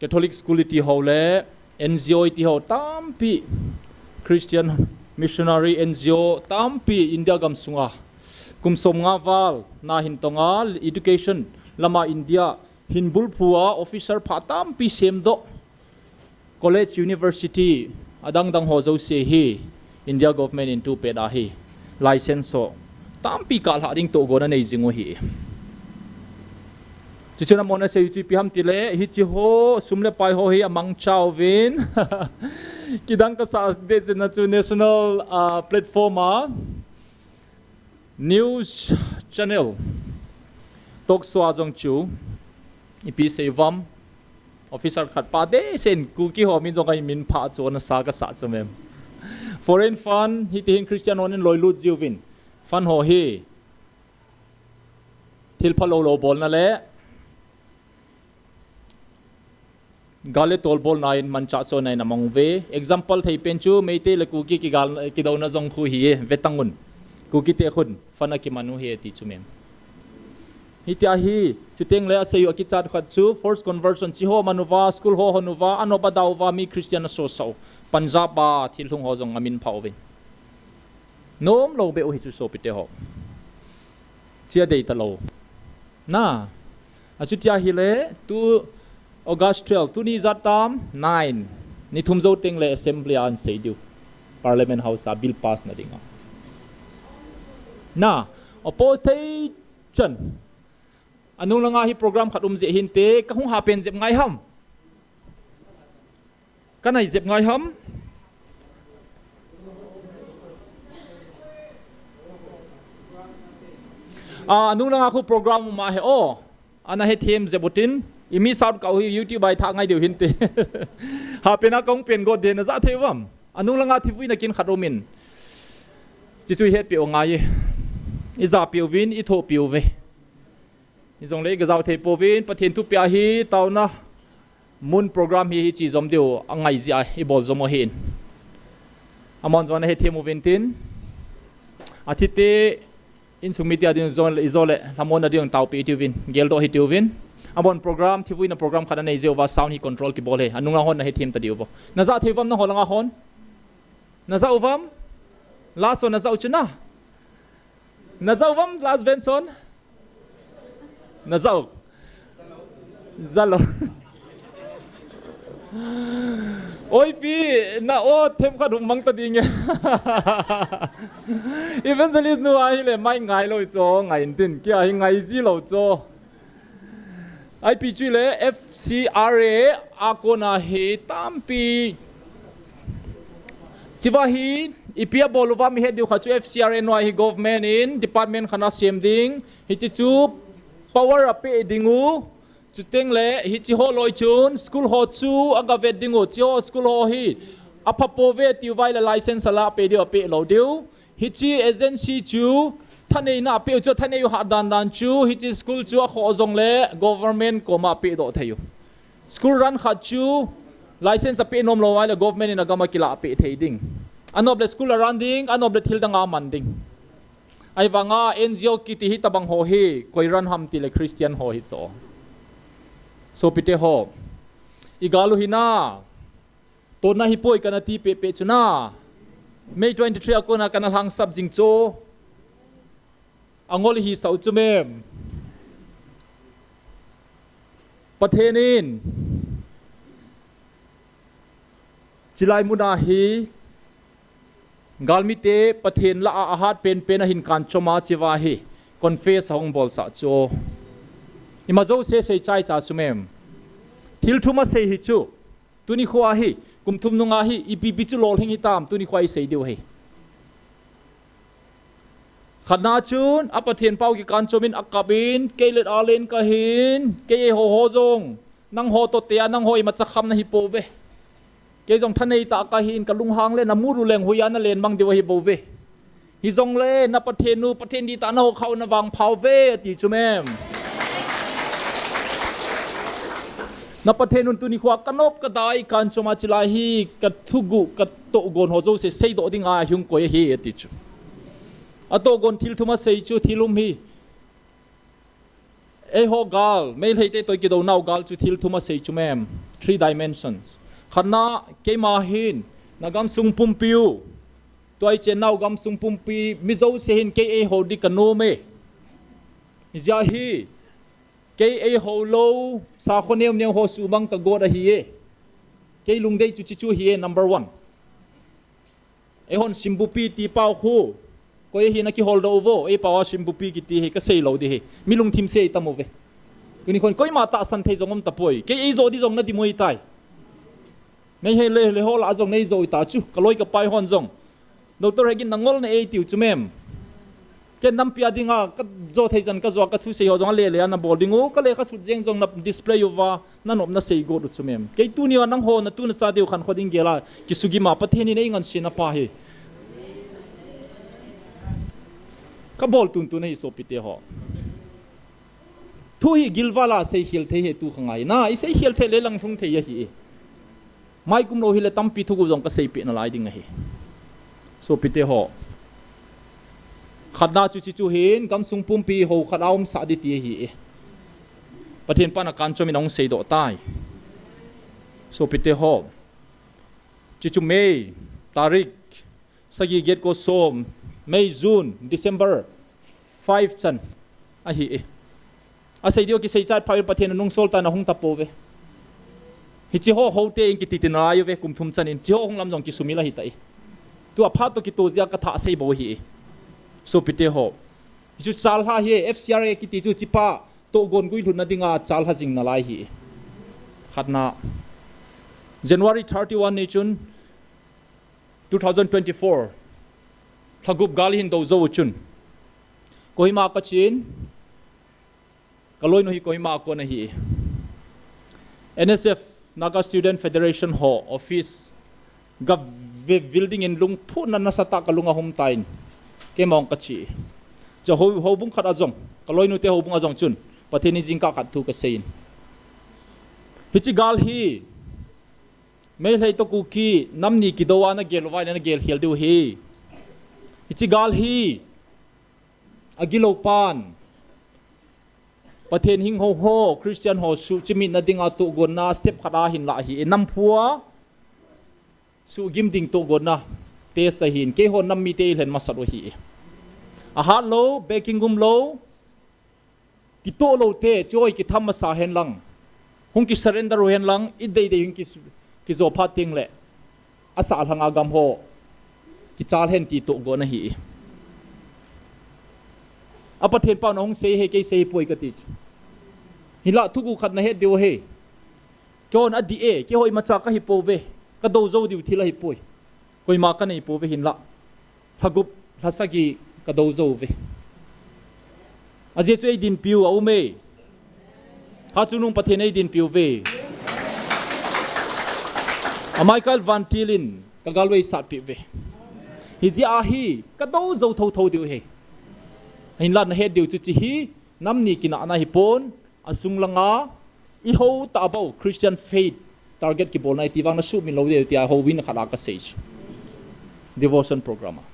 Catholic school i ti ho le, N G O i ti ho tampi, Christian missionary N G O tampi India gam sunga. Kum som nga val, na hin tonga, education lama India hin bulphu a, officer pha tampi semdoh. College, university, adang dang ho jouse hi, India government in tu pet ahi, license ho tampi kah lha ding togon anei jing u ahi. Chuchun amon asei u chu ipi ham tile, hichi ho, sum le pai ho hi amangcha uvin. Kidang kasa behseh na chu national, ah, platform a, news channel, talk show a jong chu, ipi sei uvam, officer khat pa behseh in Kuki ho min jong a min pha chu ana sa kasa chu mem. Foreign fund, hiti hin Christian hon in loilut jiuvin. Fund ho hi thil phalou lou bolna le gal le tol bolna in manchah chonna in amang uve. Example thei pen chu Meitei le Kuki kigal, kidouna jong khu hi e, vetangun. Kukite khun fund akiman u hi e ti chu mem. Hitia hi, chuteng le asei u akichat khat chu, forced conversion chi ho man uva, school ho hon uva, anop ada uva, mi Christian asosah u. Punjab a thil hung ho jong amin pha uvin. Nom lou beh u hi chu sopite ho. Chia dei talou. Na. Achutia hile, tu August twelve, tuni ijat tam, nine. Ni thum jou teng le assembly a ahin sei diu. Parliament House a bill pass na dinga. Na, oppose thei chan. Anung langa hi program khat um jeh hinte, ka hung ha pen jep ngai ham. Ka nai jep ngai ham. Ah, anung langa khu program um ahi o. Ana hethem jep utin. I mi sound kau hi YouTube a i tha ngai diu hinte. Ha pen a kong pen go de na ja thei uvam. Anung langa thivui na kin khat umin. Chichu i hetpi u ngai e. I japi uvin, i thopi uve. Hijongle i gajao thei pouvin, Pathen thupia hi taona mun program hi, hichi jom diu angai jia i bol jom u ahin. Amon jong ana hethem uvin tin. Athite insung mite a ding jong le, i jong le, lhamonna ding taopi itiuvin, geldoh hitiuvin. Amon program, thivuina program khat anei jeh uva sound hi control kibol e. Anung lang hon na hethem ta diu vo. Na ja thei uvam nangho langa hon? Na ja uvam? Last hon na ja u chu na? Na ja uvam last bench hon? Na ja u. Ja lou. Oi pi, na o themkhat hung mang ta ding e. Evangelist nu ahile mai ngai lou chu, ngai intin, kei a hi ngai ji lou chu. Ipi chu le F C R A a kona hi tampi. Chiva hi, ipi a bol uva mi het diu kha chu F C R A noi hi government in department khat ana sem ding. Hichi chu power a pe ding u. Chuteng le hiche ho loi chun school ho chu aga vet ding u, hiche ho school ho hi apha pouve tiu vai le license ala pe diu, ape lou diu. Hiche agency chu thaneina apeu chu, thanei u hat dan dan chu, hiche school chu akhoh jong le government koma ape doh thei u. School run khat chu license ape nom lou vai le government in agam a kila ape thei ding. Anop le school a run ding, anop le thil dang a man ding. Ahivanga N G O kiti hi tabang ho hi, koi run ham ti le Christian ho hi chu. Sopite ho. I gal u hi na. Tonna hi poi kana ti pehpeh chu na. May twenty-three a kona kana lhangsap jing chu. Angol hi sau chu mem. Pathen in. Chilai muna hi. Galmite Pathen la a ahat penpen a hin kan choma chiva hi. Confess hong bol sa chu. Ima jo se sei chai cha chu mem. Thil thum a sei hi chu. Tuni khoa hi, kum thum nunga hi, ipi pi chu lolhing hitam, tuni khoa i sei diu hi. Khatna chun, a Pathen pau kikan chomin akap in, kei let a len kahin, kei ei ho ho jong, nang ho toh tea, nang ho imacha kham nahi pouve. Kei jong thanei tah kahin, kalunghang le, namu ru leng huiya nalen mang diu ahi bouve. Hijongle, na Pathen u, Pathen dihtah na ho khau na vangphau ve, ati chu mem. Na Pathen un tuni khoa kanop kadai kan choma chilai hi, kathugu, katohgon ho jouse seidoh ding a hung koi ahi, ati chu. Atohgon thil thum a sei chu, thil um hi. Eiho gal, Meiteite toh kidounau gal chu thil thum a sei chu mem. Three dimensions. Khatna, keima hin, na gamsung pumpi u. Tua i chennau gamsung pumpi, mi jouse hin kei eiho di kanom e. Hijeh hin, kei eiho lou, sakho neo neo ho sumang kagot ahi e. Kei lungdei chu chichu hi e, number one. Eihon simbupi ti pau khu. Koi ahi na kihol doh uvo, ei pau a simbupi kiti hi kasei lou di hi. Mi lungthim sei tam uve. Tuni khon koima tahsan thei jong um tapoi. Kei eijo di jong na di moi tai. Nei hei le, le ho la jong neijo ita chu. Kaloi kapai hon jong. Doctor Hegin nangol na ei tiu chu mem. Ken nampi a dinga, kajo thei jan kajo kathusei ho jong a le le a nabol ding u, kalekha sut jeng jong na display uva, nanop nasei got u chu mem. Kei tuni a nangho natu nacha diu khankho ding gel a, kisugim a Pathen in eingansena pa hi. Kabol tuntun ahi sopite ho. Thu hi gilval a seikhel thei hi tu kha ngai. Na, i seikhel thei le lang lhung thei ahi. Mai kum lou hile tampi thugu jong kaseipeh nalai ding ahi. Sopite ho. Khatna chu chichu hin, gamsung pumpi ho khat a umsah di ti ahi e. Pathen pan akan chomin ahung seidoh tai. Sopite ho. Chichu May, tarik, sagi get ko som, May, June, December, five chan. Ahi e. Asei diu kisei chat pha in Pathen anungsol tan ahung tapouve. Hichi ho ho te in kiti tin lai uve kum thum chan in. Chi ho hung lam jong kisumil ahi tai. Tua phat toh kitoh jeh a kathah sei bou ahi e. Sopite ho. Hichu chalha hi e, F C R A kiti chu chipa tohgon guilhunna dinga chalha jing nalai ahi e. Khatna. January thirty-one ni chun two thousand twenty-four. Lhagup gal hin do jou chun. Kohima kachen. Kaloinu hi Kohima a kon ahi. N S F, Naga Student Federation ho office. Ga ve building in lungphuna nasatah kalung ahum tan. Keima hung kache. Chu ho, houbung khat a jong. Kaloinu te houbung a jong chun. Pathen in jingkah khat thu kasei in. Hichi gal hi. Meitei toh Kuki, nam ni kidou a nagel uva, nagel khel diu ahi. Hichi gal hi, agilou pan. Pathen hing ho ho, Christian ho suhchimit na dinga tohgon na step khat a hin la ahi. E nam phua, suhgim ding tohgon na, test ahin. Keiho nam mite ilhen masat u ahi. Ahat lou, backing um lou, Kitoh lou te, chu hoi kitham masa hen lang. Hung ki surrender u hen lang, i dei dei hung ki, kijo phat teng le. Asa lhang a gam ho. Kichal hen ti tohgon ahi. A Pathen pau na hung sei he kei sei poi kati chu. Hinlah thugu khat na het diu he. Keihon adih e, keiho imacha kahi pouve. Kadou jou diu thil ahi poi. Koima kanei pouve hinlah. Lhagup, lhasagi kadou jou ve. Ajeh chu eidinpiu aum e. Kha chungnung Pathen eidinpiu ve. A Michael Van Til in ka galvei satpeh uve. Hijeh a hi ka dou jou thouthou diu ahi. Hinla nahet diu chu hiche hi nam ni kinahna hipon, asung langa i hou tah bou Christian faith target kibolna ahi ti vang nasuhmil lou diu tia houin khat a kasei chu. Devotion program a.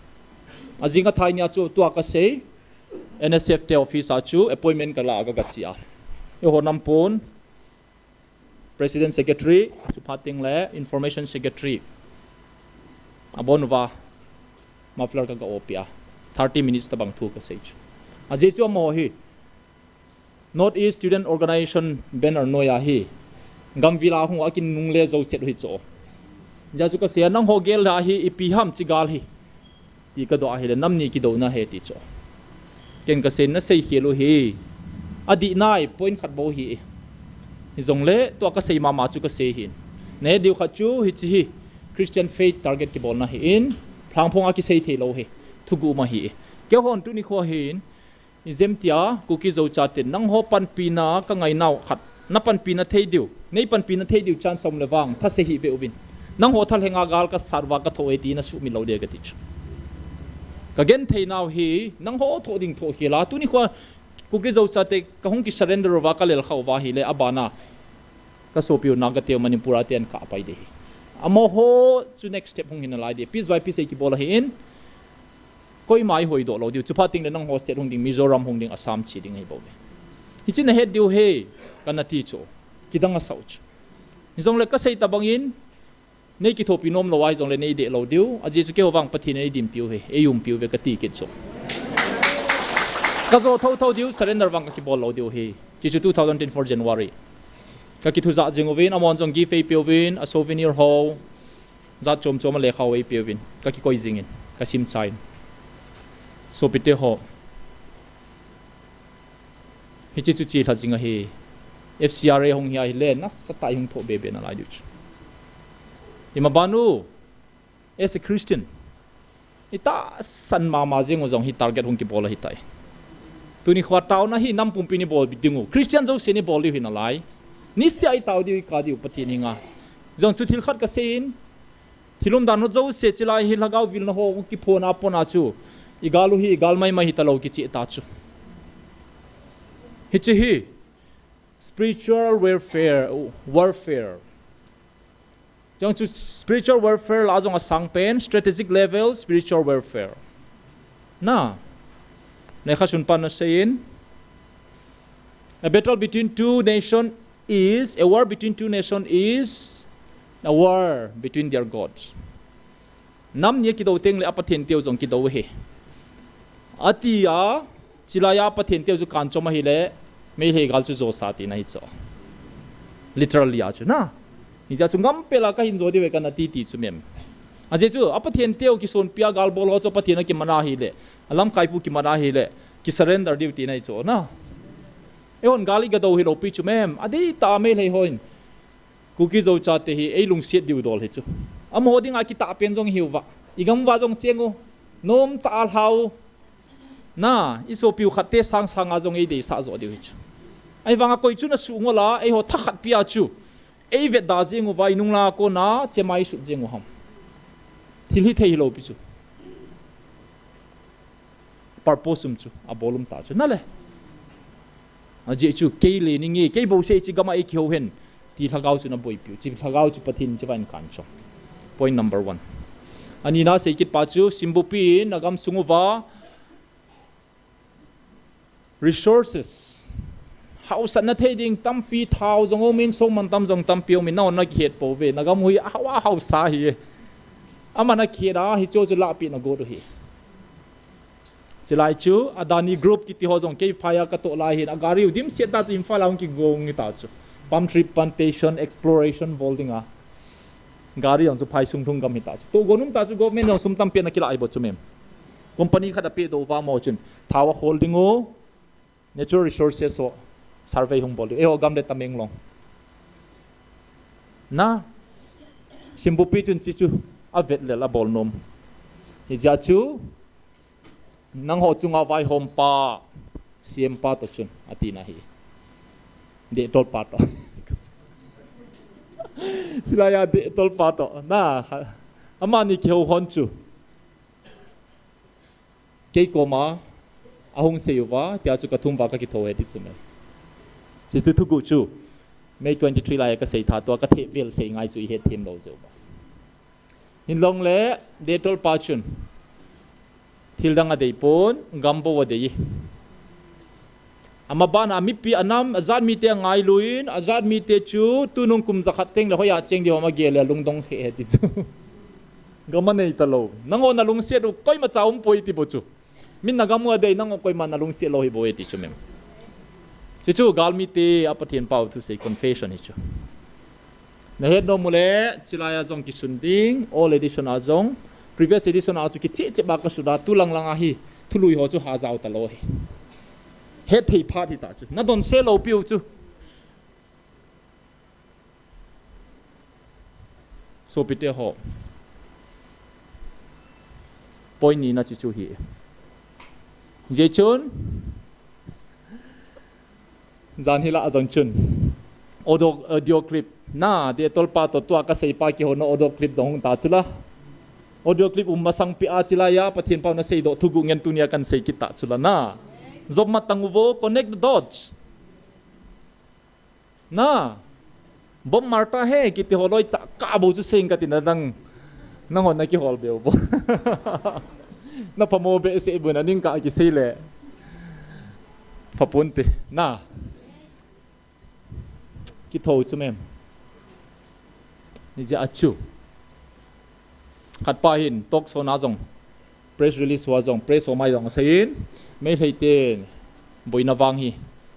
Ajing athai nia chu tua kasei, N S F te office a chu appointment kala a kaga che a. Eiho nampon, President Secretary, chuphat tengle Information Secretary abon uva muffler kaga oppeh a. Thirty minutes tobang thu kasei chu. Ajeh chu amaho hi North East Student Organisation banner noiya hi gamvil a hung a kinungle jou chet u hichu. Hijeh chu kasei a, nangho gel a hi ipi ham hiche gal hi ti kadoh ahile, nam ni kidouna ahi ti chu. Ken kasei, nasei khel u hi. Adih nai, point khat bou ahi. Hijongle tua kasei mama chu kasei ahin. Nahet diu khat chu hiche hi Christian faith target kibolna ahin, lhangphong a kisei theilou ahi. Thuguh um ahi. Keihon tuni khoa hin, ijemtia Kuki Zo chaten nangho panpina kangainau khat, napanpina thei diu, neipanpina thei diu chance aum le vang thase hih veuvin. Nangho thalhenga gal kasat uva kathoh e ti nasuhmil lou ding kati chu. Kagentheinau hi nangho thoh ding thoh khel a, tuni khoa Kuki Zo chate kahung kisurrender uva kalelkhah uva ahile, abana kasopiu Naga teu Manipur a ten kapai ding ahi. Amaho chu next step hung hi nalai ding. Piece by piece eikibol ahin, koima eihoidoh lou diu. Chuphat tengle nangho state hung ding, Mizoram hung ding, Assam che ding ahibouve. Hiche nahet diu ahi, kana ti chu. Kidang asah u chu. Hijongle kasei tobangin, neikithopi nom lou ahijongle neideh lou diu. Ajeh chu keiho vang Pathen in eidinpiu ahi, eiumpiu ve kati kit chu. Kajo thouthou diu, surrender vang kakibol lou diu ahi. Hiche chu two thousand twenty-four January. Kakithujah jing uvin, amahon jong gift eipeuvin, a souvenir ho, jat chom chom a lekha ho eipeuvin, kakikoi jingin, kasimchaiyin. Sopite ho, hiche chu chelha jing ahi. F C R A hung hi ahile, nasatah a ihung thoh bebe nalai diu chu. Ima ban u, as a Christian, itahsan mama jeng u jong hi target hung kibol ahitai. Tuni khoa taona hi nam pumpi in ibol dingu, Christian jousen ibol diu hi nalai. Niseh a itao diu, ikah diu Pathen henga. Jong chu thil khat kaseiyin, thil umdan ho jouse chulai hi lhagao vilna ho kiphona pona chu, igal u hi igal maimai hitalou kicheh ta chu. Hiche hi spiritual warfare, warfare. Jong chu spiritual warfare lah a jong asang pen, strategic level spiritual warfare. Na, lekha sunpan aseiyin, a battle between two nation is, a war between two nation is a war between their gods. Nam ni akidou tengle a Pathen teu jong kidou ahi, ati a. Chulai a Pathen teu chu kanchom ahile, Meitei gal chu josa tina ahi chu. Literally a chu na. Hijeh a chu ngampel a kahin jo diu ve kana ti ti chu mem. Ajeh chu a Pathen teu kisonpi a gal bol ho chu Pathen a kimana ahile, alamkaipu kimana ahile, kisurrender diu tina ahi chu na. Eihon gal igadou hilou pi chu mem. Adeitah a Meitei hon Kuki Zo chate hi eilungset diu dol hi chu. Amaho dinga kitah pen jong hiuva, igam uva jong cheng u, nomtah a lhau. Na, isopiu khatte sangsang a jong eideisah joh diu hi chu. Ahivanga koi chun asuh ngol a, eiho thakhat pia chu eivetda jeng uva, inung lang a kona chemai isut jeng u ham. Thil hithei hilou pi chu. Purpose um chu, abol um ta chu. Nale, ajeh chu kei le ninge, kei bouseh hiche gam a eikihou hen, ti lhagao chu naboipiu, hiche lhagao chu Pathen in chevangin kanchom. Point number one. Anina seikit pa chu, Simbupi in agamsung uva resources, haosatna thei ding tampi, thao jong aumin, songmantam jong tampi aumin, nahon nakihet pouve, nagam u hi ahao, ahao sa hi. Aman akihet a, hicheho chu lahpeh nagot u ahi. Chulai chu Adani Group kiti ho jong kei phai a katoh lai hin, agari u dimset tah chu Imphal a hung kigong hita chu. Palm tree plantation, exploration bol dinga. Gari jong chu phaisung lhung gam hita chu. Tohgon um ta chu, government jong sum tampi ana kilah ahi bou chu mem. Company khat apehdoh uva amaho chun thao akhol ding u, natural resources ho survey hung bol diu, eiho gam le Tamenglong. Na, Simbupi chun hiche chu avet lel abol nom. Hijeh a chu nangho chunga vaihompa, C M pa toh chun atina ahi. Dehtolpa toh. Chulaiya dehtolpa toh. Na, amani kihou hon chu. Kei koma ahung sei uva, tia chu kathum uva kakitho e ti chu me. Chuchu thuguh chu. May twenty-three laiya kasei tha tua katheh vel sei ngai chu ihet them lou jeh uva. Hinlongle, dehtolpa chun. Thil dang adei pon, gam bou adei. Ama bana mipi anam, ajat mite angailu in, ajat mite chu, tunung kum jakhat teng le hoiya cheng ding ham agel le lungdong khe e ti chu. Gam anei talou. Nangho nalungset u koimacha umpoi ti bou chu. Min nagam u adei nangho koima nalungset lou hi bou e ti chu mem. Chuchu galmite a Pathen pao thusei confession hi chu. Nahet nom ule, chulaiya jong kisun ding, old edition a jong, previous edition a chu kicheh cheh ba kasun a, tu lang lang a hi, thului ho chu hajao talou hi. Hetthei phat hita chu. Nadonse lou piu chu. Sopite ho. Point ni na chuchu hi. Jeh chun. Jan hila ajong chun. Audio, audio clip. Na, dehtolpa toh tua kaseipa kihouna audio clip jong hung ta chula. Audio clip um masang pia chulaiya, Pathen pao nasei doh thuguh ngen tunia kahin sei kit ta chula na. Jop matang uvo, connect the dots. Na, Bob Marta he, kiti holoi cha ka bou chu seng kati nadang. Nangho nakihol beu bou. Naphamo behseh bou na ning ka kisei le. Phapon te, na. Kitho chu mem. Ni jeh a chu. Khatpa hin talk show na jong, press release hoa jong, press hoa mai jong aseiyin, Meitei te boina vang hi,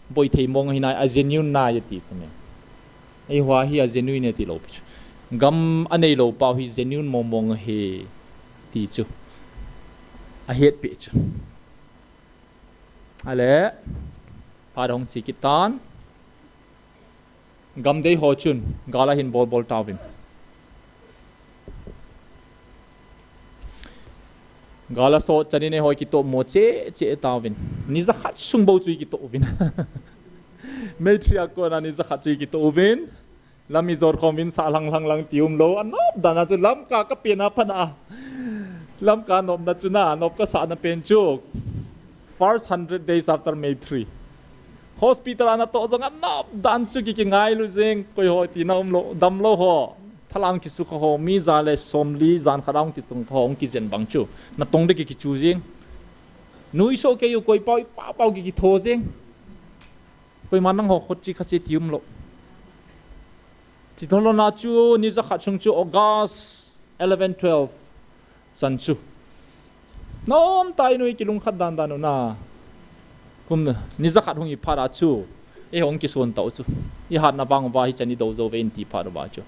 boi thei mong hi nai, a genuine nai ati chu me. Eiho hi a genuine ati lou pi chu. Gam anei lou pau hi genuine mong mong hi ti chu. Ahet pi chu. Ale, phat hung che kit tan. Gam dei ho chun, gal ahin bol bol tauvin. Gal asot chanin eiho kitoh mo cheh cheh tauvin. Ni jakhat sung bou chu kitoh uvin. May three a kona ni jakhat chu kitoh uvin. Lam ijot khom uvin sah lang lang lang ti umlou. Anop dan a chu Lamka kapen a phat a. Lamka nopna chu na, nop kasahna pen chu. First hundred days after May three. Hospital a natoh jong anop dan chu ki, kingailu jeng, koi ho tina umlou, damlou ho. Thalang kisukha ho, mi ja le somli, jan khat a hung kichung kha ho, hung kijen bang chu. Natong ding ki, kichu jeng. Nuisoh kei u koi pau, ipa pau ki, kitho jeng. Koiman nangho khut chi kha chi ti umlou. Ti tholo na chu, ni jakhat sung chu August eleven, twelve. Chan chu. Nom tai nui kilungkhat dan dan u na. Kum ni jakhat hung hi phat a chu. Eiho hung kison tau chu. Ihatna vang uva hi chan ido jou ve in ti phat uva chu.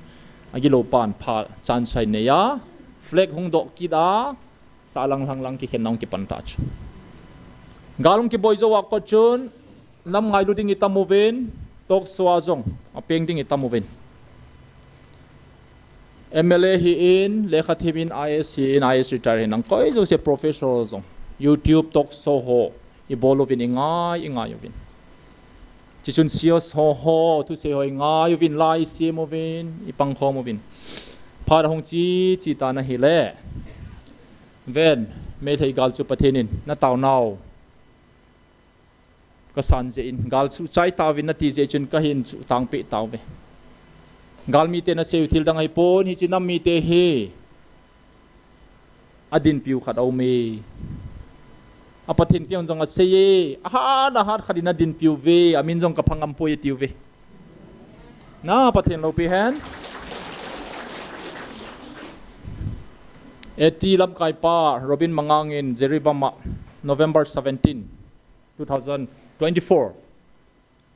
Agilou pan phat chan sai nei a. Flag hung doh kit a. Sah lang lang lang kikhen na hung kipan ta chu. Gal hung kiboi jou a kot chun. Lam ngailu ding itam uvin, talk show a jong, apeng ding itam uvin. M L A hi in, lekha thim in, I A S hi in, I A S retire hin, nang koi jouse professor jong. YouTube talk show ho, ibol uvin, ingai, ingai uvin. Chuchun C S ho ho, thusei ho ingai uvin, lai isem uvin, ipang khom uvin. Phat ahung chi, chi ta na hile. Ven, Meitei gal chu Pathen in, na tao nau. Ka san jeh in, gal chu chai tauvin nati jeh chun ka hin chu tangpeh tauve. Gal mite na seiu thil dang ahipon, hiche nam mite hi. Adinpiu khat aum e. A Pathen te jong asei e. Ahat, ahat khat in adinpiu ve. Amin jong ka phangam poi atiuve. Na Pathen loupi hen. Eti lamkai pa, Robin Mangang in Jiribam a, November seventeen. Two thousand twenty-four.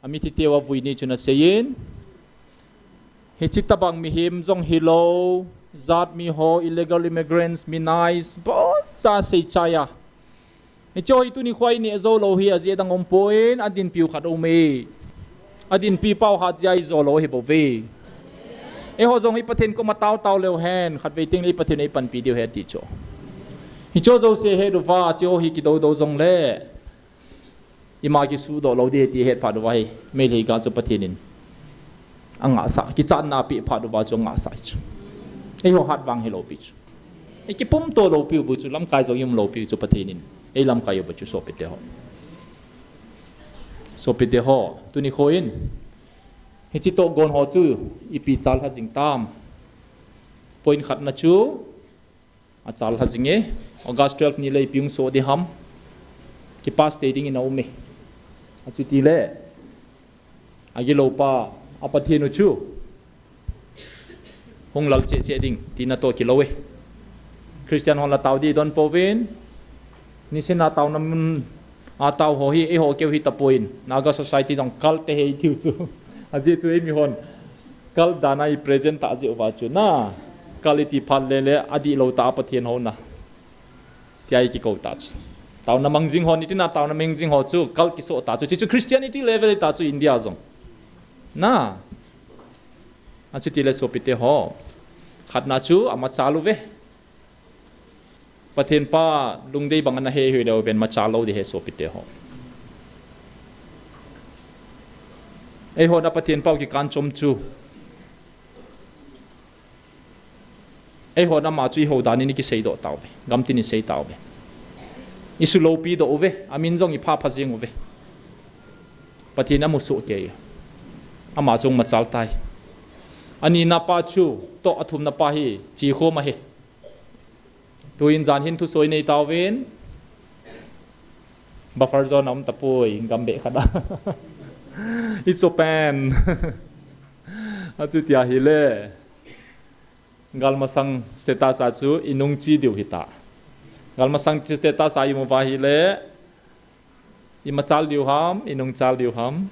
Amithite uva vui ni chun aseiyin. Hiche tabang mihem jong hilou, jat mi ho, illegal immigrants, mi nice, boncha asei chai a. Hiche hi tuni khoa ineh jou lou hi ajeh dang umpon, adinpiu khat aum e. Adinpi pau hat jeh a ijo lou hi bou ve. Eiho jong hi Pathen koma tao tao leu hen, khatvei teng le Pathen in eipanpi diu ahi ti chu. Hiche jouse het uva, hiche hi kidou dou jongle. ima kisudoh lou ding ti hetphat uva hi, Meitei gal chu Pathen in angahsah, kichatna apeh phat uva chu angahsah chu. Eiho hat vang hilou pi chu. Eikipumto lou piu chu, lamkai jong ium lou piu chu Pathen in eilamkai uva chu, sopite ho. Sopite ho, tuni kho in hiche tohgon ho chu ipi chalha jing tam? Point khatna chu, achalha jing e, August twelve ni le ipi hung soh ding ham? Kipass thei dingin aum e. Achuti le, agilou pa, a Pathen u chu hung lal cheh cheh ding, tina toh kilou e. Christian hon la tao ding idon pouvin, niseh a taona mun a tao ho hi eiho keu hi tapon, Naga society jong cult te hi tiu chu. Ajeh chu eimi hon cult dan a i present tah jeh uva chu na, cult iti phat le le adihlou tah a Pathen houna tia ikikou tah chu. Taona mang jing ho, nitin a taona mang jing ho chu cult kisoh tah chu. Hichu Christianity level tah chu India jong. Na, achuti le sopite ho, khatna chu amachal uve. Pathen pa lungdei bang ana he hoi leu ven machal lou ding ahi sopite ho. Eiho na Pathen pau kikan chom chu, eiho na ama chu ihou dan in ikiseidoh tauve, gamtin isei tauve. Isuloupi doh uve, amin jong ipha pha jing uve. Pathen in amu soh kei, ama chu machal tai. Anina pa chu toh, athumna pa hi chekhom ahi. Tuin jan hin thusoh inei tauvin, buffer zone a um tapoi, gam beh khat a. It's open. Achuti ahile, galmasang status a chu inungche diu hita. Galmasang status a imu uva ahile, imachal diu ham, inungchal diu ham?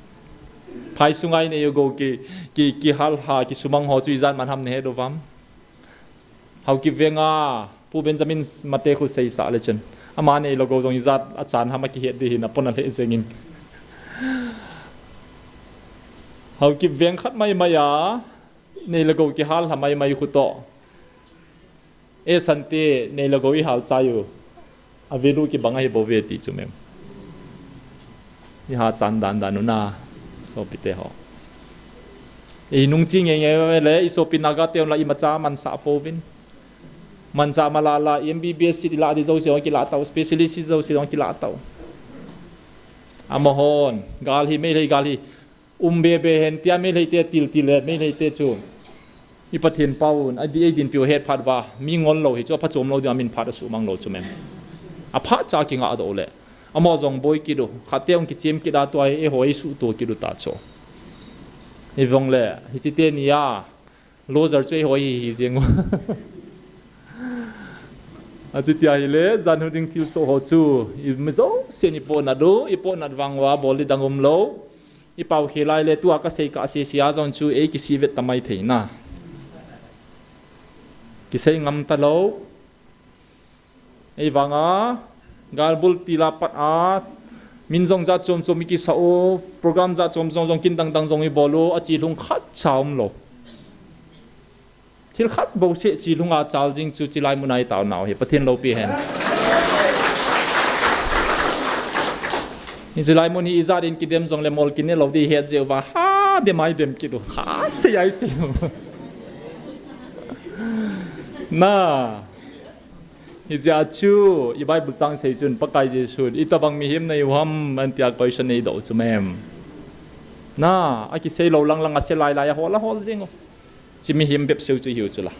Phai sunga inei u gou ki, ki, kihal ha, kisumang ho chu ijat man ham nahet uvam? Haokip venga Pu Benjamin Mate khu seisah le chun, ama neilou gou jong ijat achan ham akihet ding hin apona lheh jengin. Haokip veng khat maimai a neilou gou kihal ha maimai khu toh, e sante neilou gou ihal chai u, a value kibang ahi bouve ti chu mem. Iha chan dan dan u na, sopite ho. Inungche ngei ngei le isopi Naga teun la imacha mansah pouvin. Mansah mala la, M B B S seat ilah ding jouse jong kilah tau, specialist seat jouse jong kilah tau. Amahon gal hi, Meitei gal hi um be be hen tia Meitei te til til le, Meitei te chu i Pathen paun adih eidinpiu hetphat uva mi ngol lou hi chu aphachom lou ding, amin phat asuhmang lou chu mem. Aphat cha kingah doh u le, amaho jong boi kit u, khatte jong kichem kit a, tua hi eiho eisuhto kit u ta chu. Hivong le, hiche teni a loser chu eiho hi hi jeng u. Achuti ahile, jan hu ding thilsoh ho chu, i mi jousen ipohnat u, ipohnat vang uva bol ding dang umlou. Ipao khel lai le, tua kasei kah sese a jong chu eikisih vet ta mai thei na. Kisei ngam talou. Eivanga galbul til a pat a, min jong jat chom chom ikisah u, program jat chom chom jong kin dang dang jong ibol u, achelhung khatcha umlou. Thil khat bouseh chelhunga chal jing chu chilai muna itaonau hi Pathen loupi hen. Hiche lai mun hi ijat in kidem jongle mol kinelou ding het jeh uva, ha, dem a idem kit u, ha, sei a isei u. Na, hijeh a chu i Bible chang sei chun Pakai Jesun, itobang mihem nahiu ham, antia question neidoh u chu mem. Na, akisei lou lang lang, ase lai lai a hol a hol jeng u. Hiche mihem bep seu chu ihiu chula.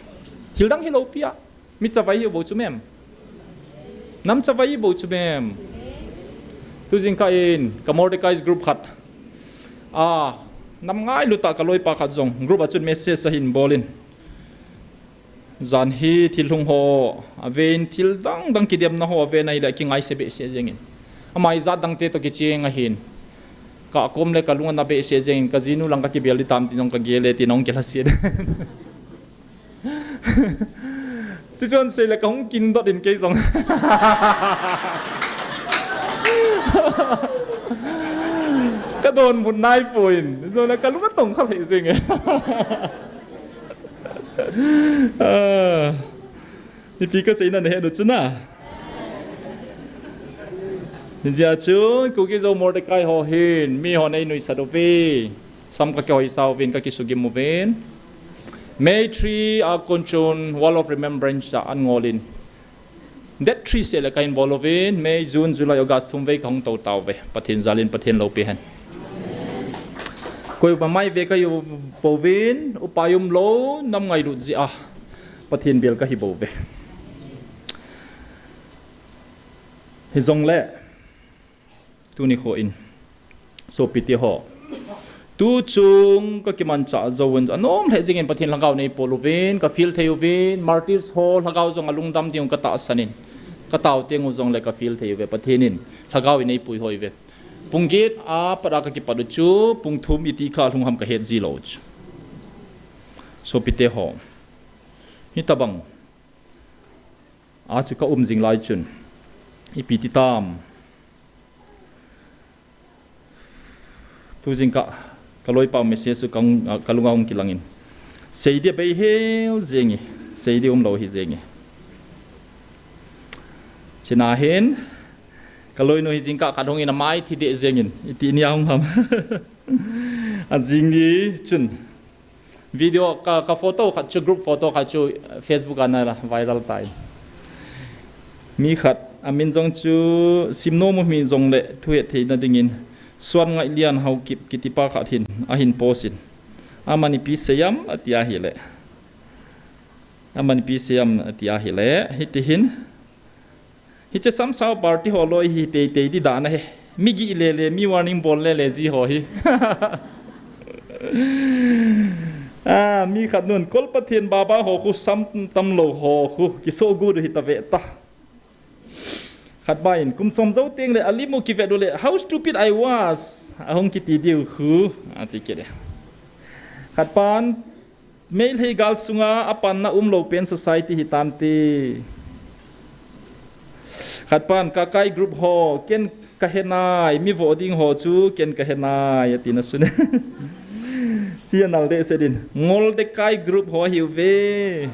Thil dang hilou pi a, mi chavai hiu bou chu mem. Nam chavai bou chu mem. Tu jingkah in ka Mordecai's group khat a, nam ngailut tah kaloipa khat jong group a chun message ahin bol in, jan hi thilhung ho aven, thil dang dang kidemna ho aven ahile kingaise behseh jengin, ama ijat dangte toh kicheng ahin, kakom le kalung ana behseh jengin, kajinu lang kakibel ding tam tin jong kagel e tin ahung kilhaset. Chuchun seile kahung kindot in kei jong kadonbut naipoi, jongle kalung atong kha lheh jenge. Ah, ipi kaseina nahet u chu na. Hijeh chun Kuki Zo Mordecai ho hin mi hon einuisat uve. Sam kakihoisa uvin, kakisugim uvin. May three a kon chun Wall of Remembrance a an ngolin. Date three seh le kahin bol uvin, May, June, July, August thum vei kahung tou tauve. Pathen jalin Pathen loupi hen. Koima mai ve kahiu pouvin, upa umlou, nam ngailut jeh a Pathen bel kahi bouve. Hijongle, tuni kho in, sopite ho, tuchung kakimanchah jouvin, anom lheh jengin Pathen lhagao neipol uvin, kafeel thei uvin, martyrs ho lhagao jong alungdam diu katahsan in, katao teng u jongle kafeel thei uve, Pathen in lhagao in eipui hoi uve. Pung get a pat a kakipat u chu, pung thum iti kah lhung ham kahet ji lou chu. Sopite ho, hitobang a chu kaum jing lai chun, ipi ti tam. Tu jingkah, kaloipa message chu ka, kalunga hung kilangin. Sei di abei heu jengi, sei di umlou hi jengi. Chuna hin, kaloinu hi jingkah khat hungin amai thi deh jengin, iti nia hung ham. Ajing ni chun. Video ka, ka photo khat chu, group photo khat chu, Facebook a ana viral tai. Mi khat, amin jong chu, simnom u mi jongle, thuhet theina dingin, Suanngailian Haokip kitipa khat hin, ahin post in. Aman ipi seiyam, ati ahile. Aman ipi seiyam, ati ahile. Hiti hin, hiche samsao party ho loi hi teitei di dan ahi. Mi gih lele, mi warning bol lele ji ho hi. A, mi khat nun, Kol Pathen baba ho khu sam tamlou ho khu, kisoh gu du hitave ta. Khatpa in, kum som jou teng le, alim u kivet u le, how stupid I was. Ahung kiti diu khu, ati kit e. Khatpan, Meitei gal sunga apanna umlou pen society hitante. Khatpan, Kakai group ho, ken kahenai, mi vo ding ho chu, ken kahenai, ati na sun. Chi anal deh sedin, Ngol de Kai group ho ahiuve.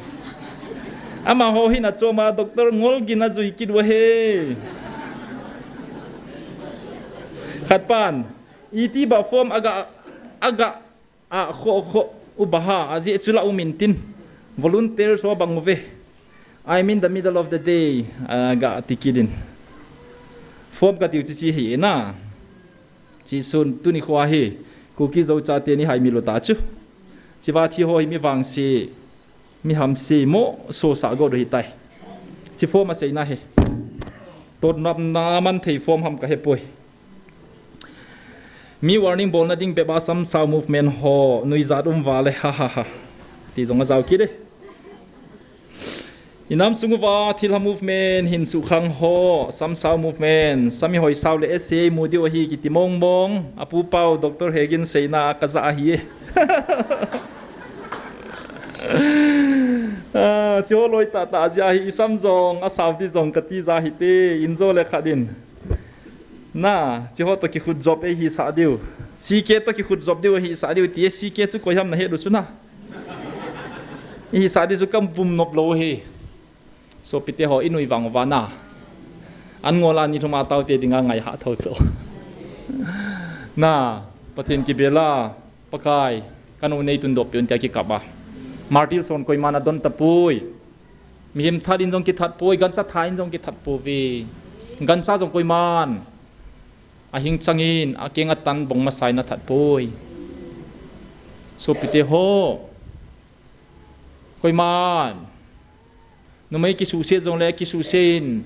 Amaho hin achoma Doctor Ngol gin ajui kit u ahi. Khatpan, iti ba form aga, aga, a kho, kho, u ba ha, ajeh chu la um intin. Volunteers ho bang uve. I'm in the middle of the day, aga ti kit in. Form kati u chu chi hi na. Chi sun tuni kho hi, Kuki Zo chate ni hai mi lu ta chu. Chi va thi ho hi mi vangse, mi hamse mo, so sa go do hitai. Chi form aseina hi. Tot nam na man thei form ham kahe poi. Mi warning bolna ding bep a samsao movement ho, nuijat um vale, ha, ha, ha. Ti jong ajao kit e. Inam sung uva thilha movement hin suhkhang ho, samsao movement, sami hoisao le S A mu diu ahi kiti mong mong, apu pau Doctor Hegin seina kaja ahi e. A, chiho loi tah tah jeh a hi isam jong, asao di jong kati ja hite, injo le khat in. Na, chiho toh kikhut jop eihisah diu. C K toh kikhut jop diu, eihisah diu, ti e C K chu koi ham nahet u chu na. Eihisah diu chu kabum nop lou hi. Sopite ho inui vang uva na. An ngol a ni lhum a taote dinga ngai ha tho chu. Na, Pathen kibel a, Pakai, kanu nei tun doh peh un tia kikap a. Martyr son koiman adon tapoi. Mihem that in jong kithat poi, gancha that in jong kithat pouve. Gancha jong koiman ahing changin, akeng atan bong masa in athat poi. Sopite ho. Koiman. Numei kisuhset jongle kisuhset in.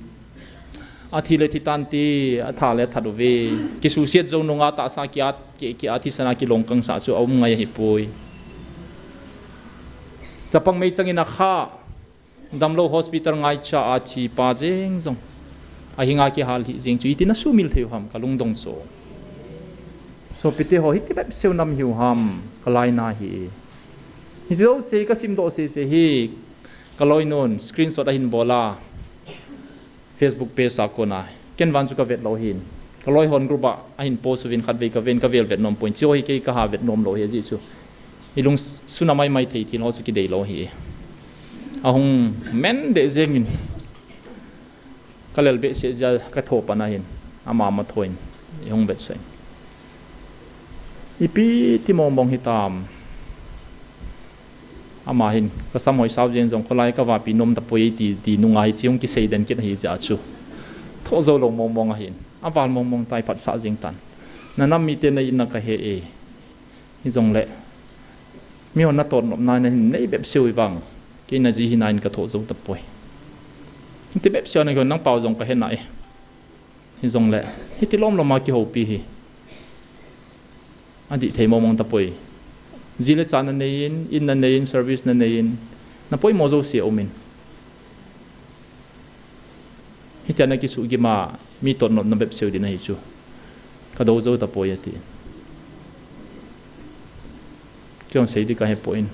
Athi le thi tante, atha le that uve. Kisuhset jou nunga tahsa ki at, ki, ki athisan a kilongkang sa chu aum ngai ahipoi. Chapang meichang in akha. Damlou hospital ngaicha a thipa jeng jong. Ahinga kihal hih jeng chu iti na sumil thei u ham kalungdong so. Sopite ho hiti bep seu nam hiu ham kalaina hi. Hiche jouse kasim doh sese hi kaloinun screenshot ahin bol a. Facebook page a kona. Ken vang chu kavet lou hin. Kaloi hon group a, ahin post uvin khatvei kaven kavel vet nom poi. Chiho hi kei kaha vet nom lou hi ajeh chu. Ilung suna mai mai thei thil ho chu kidei lou hi. Ahung men deh jengin. Kalel behseh jeh a katho pan ahin. Ama ma thoin, i hung vetsah in. Ipi ti mong mong hitam. Ama hin, ka sam hoi sao jeng jong, kholai ka vapi nom tapoi ti, ti nunga hichi hung kisei den kit ahi jeh chu. Thoh jou lou mong mong ahin. Aval mong mong tai phatsah jeng tan. Na nam mite na in na ka he e. Hijongle. Mi hon na tot nop na hin nei bep seu i vang. Kei na ji hi na in ka thoh jou tapoi. Ti bep seu na ko nang pau jong ka he na e. Hijongle, hiti lom lom a kihoupi hi. Adih thei mong mong tapoi. Ji le cha na nei in, in na nei in, service na nei in. Na poimo jouse um in. Hitia na kisuh gim a, mi tot nop na bep seu din ahi chu. Ka dou jou tapoi ati. Kei hon sei di ka he poi in.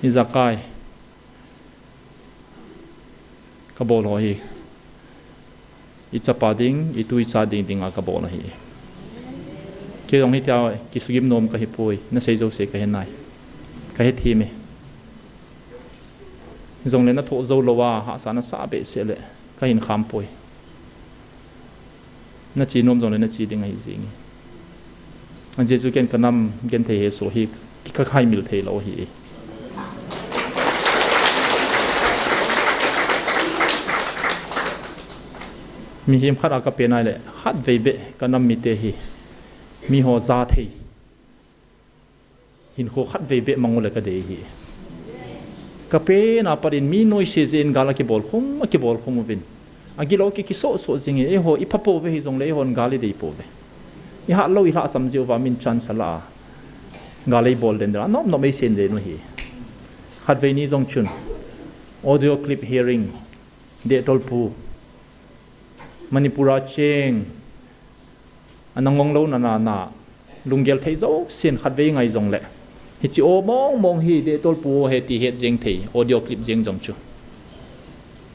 Ijakai. Ka bol ho hi. I chapa ding, i tu i cha ding dinga ka bol ahi. Kei jong hitia kisugim nom ka hi poi, na sei jouse ka he nai. Ka he thim e. Jongle na thoh jou lou a, hahsa na sa behseh le, ka hin kham poi. Na chi nom jongle na chi ding ahi jing e. Ajeh chu ken ka nam genthei hesoh hi ka khai mil thei lou hi. Mihem khat a ka pen a le, khat vei beh ka nam mite hi. Mi ho ja thei. Hinkho khat vei beh mang u le ka dei hi. Ka pen a pat in mi noise jeh in gal a kibol khum, a kibol khum uvin. Agilou ki kisoh soh jing e, eiho i pha pouve hijongle eihon gal i dei pouve. I hat lou i lhahsam jeh uva min chance a la a. Gal ei bol den den a, nom nom ei sen den u hi. Khat vei ni jong chun. Audio clip hearing. Dehtolpu. Manipur a cheng. Ana ngong lou na na na. Lunggel thei jousen khat vei ngai jongle. Hichi aw mong mong hi Dehtolpu aw he ti het jeng thei. Audio clip jeng jong chu.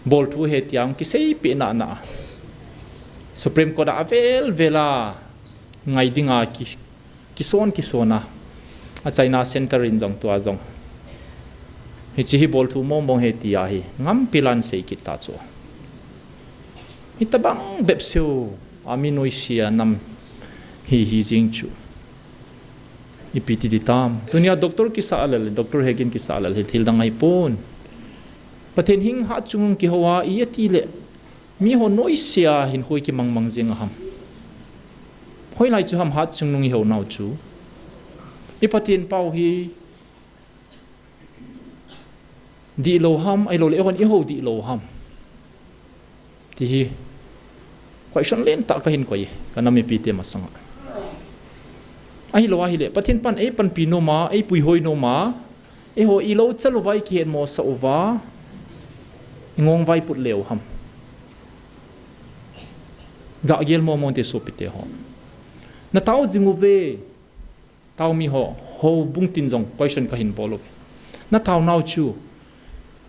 Bol thu he ti ang kisei pe na na. Supreme Court a vel vel a ngai ding a ki, kison kison a. A China Center in jong tua jong. Hichi hi bol thu mong mong he ti ahi. Ngam pilan sei kit ta chu. Hitabang bep seu, a mi noise a nam hi hi jing chu. Ipi ti di tam. Tunia doctor kisa lel, doctor Hegin kisa lel, hi thil dang ahi pon. Pathen hing hat chungnung kihou a, i ati le, mi ho noise a hin hoi kimang mang jing a ham. Hoilai chu ham hat chungnung i hou nau chu. I Pathen pau hi, Dihlou ham, ahilou le, eihon ihou dihlou ham. Ti hi, question lentah kahin koi, ka nam mipite masanga. Ahilou ahile, Pathen pan eipanpi nom a, eipuihoi nom a, eiho ilou chalou vai kihet mosah uva, ingong vai put leu ham. Gah gel momo te sopite ho. Na tao jing uve, Tao mi ho, houbung tin jong question kahin bol u. Na tao nau chu.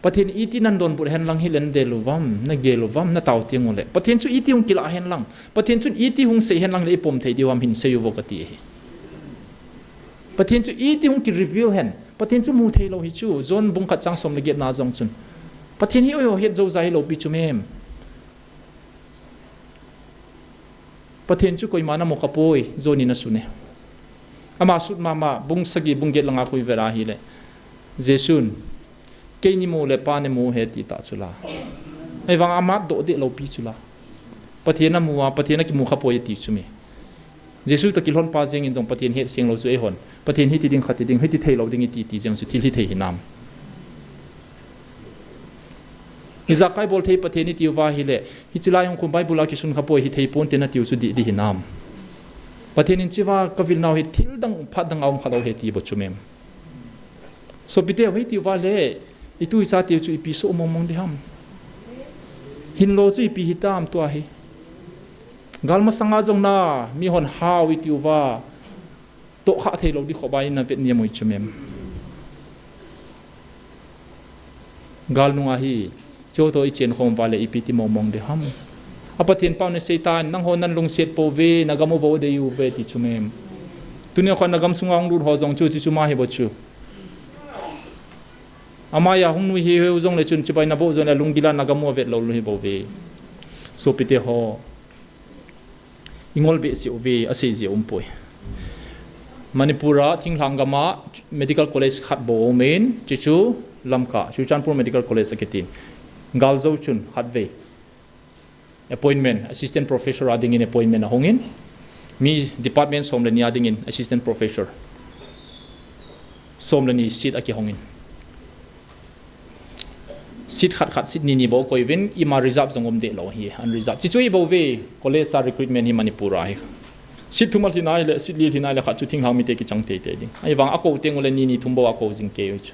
Pathen iti nan donbut hen lang hi len del uvam, na gel uvam, na tao teng ule. Pathen chu iti hung kilah hen lang. Pathen chun iti hung sei hen lang le ipom thei diu ham hin sei uvo kati ahi. Pathen chu iti hung ki reveal hen. Pathen chu mu thei lou hi chu. John bung khat chang som le get na jong chun. Pathen hi oi ho het jou ja hilou pi chu mem. Pathen chu koima na mu kha poi, John in asun e. Ama sut mama, bung sagi, bung get langa khui vera hile. Jesun, keini mu le Pa ne mu he ti ta chula. Ahivang ama doh deh lou pi chula. Pathen amu a, Pathen akimu kha poi ti chu mi. Jesu toh kilhon pa jeng in jong Pathen het seng lou chu eihon. Pathen hiti ding, khati ding, hiti thei lou ding iti, ti jeng chu thil hithei hinam. Ijakai bol thei Pathen iti uva hile, hichi lai hung khum Bible a kisun kha poi hithei pon te na tiu chu di, di hinam. Pathen in chiva ka vil nau hi thil dang, phat dang a um kha lou he ti bo chu mem. Sopite ho hiti uva le, itu icha tiu chu ipi so mong mong di ham. Hinlo chu ipi hitam tua hi. Gal masanga jong na, mi hon hao iti uva. Toh kha thei lou di khobai na vet ni amoi chu mem. Gal nunga hi, chu toh i chen khom vale ipi ti mong mong di ham. A Pathen pau ne Satan, nang ho nan lungset po ve, na gam u vo dei uve ti chu mem. Tunia kho na gam sunga hung lut ho jong chu, chi chu ma hi bo chu. Ama ya hung nui hi heu jong le chun chibai na bo jong le lunggil a na gam u vet lou hi bo ve. Sopite ho. Ingol behseh uve, asei jeh umpoi. Manipur a thinglhang gam a medical college khat bou aumin, chuchu Lamka, Churachandpur Medical College akitin. Galjou chun khatvei appointment, assistant professor a dingin appointment ahungin, mi department som le ni a dingin assistant professor som le ni seat akihongin. Seat khat khat, seat ni ni bou koiuvin, ima reserve jong um deh lou hi, unreserve. Chuchu hi bou ve, college a recruitment hi Manipur a hi. Seat thum alhin ahile, seat li alhin ahile khat chu thinglhang mite kichang teitei ding. Ahivang akou teng ule ni ni thum bou akou jing kei u chu.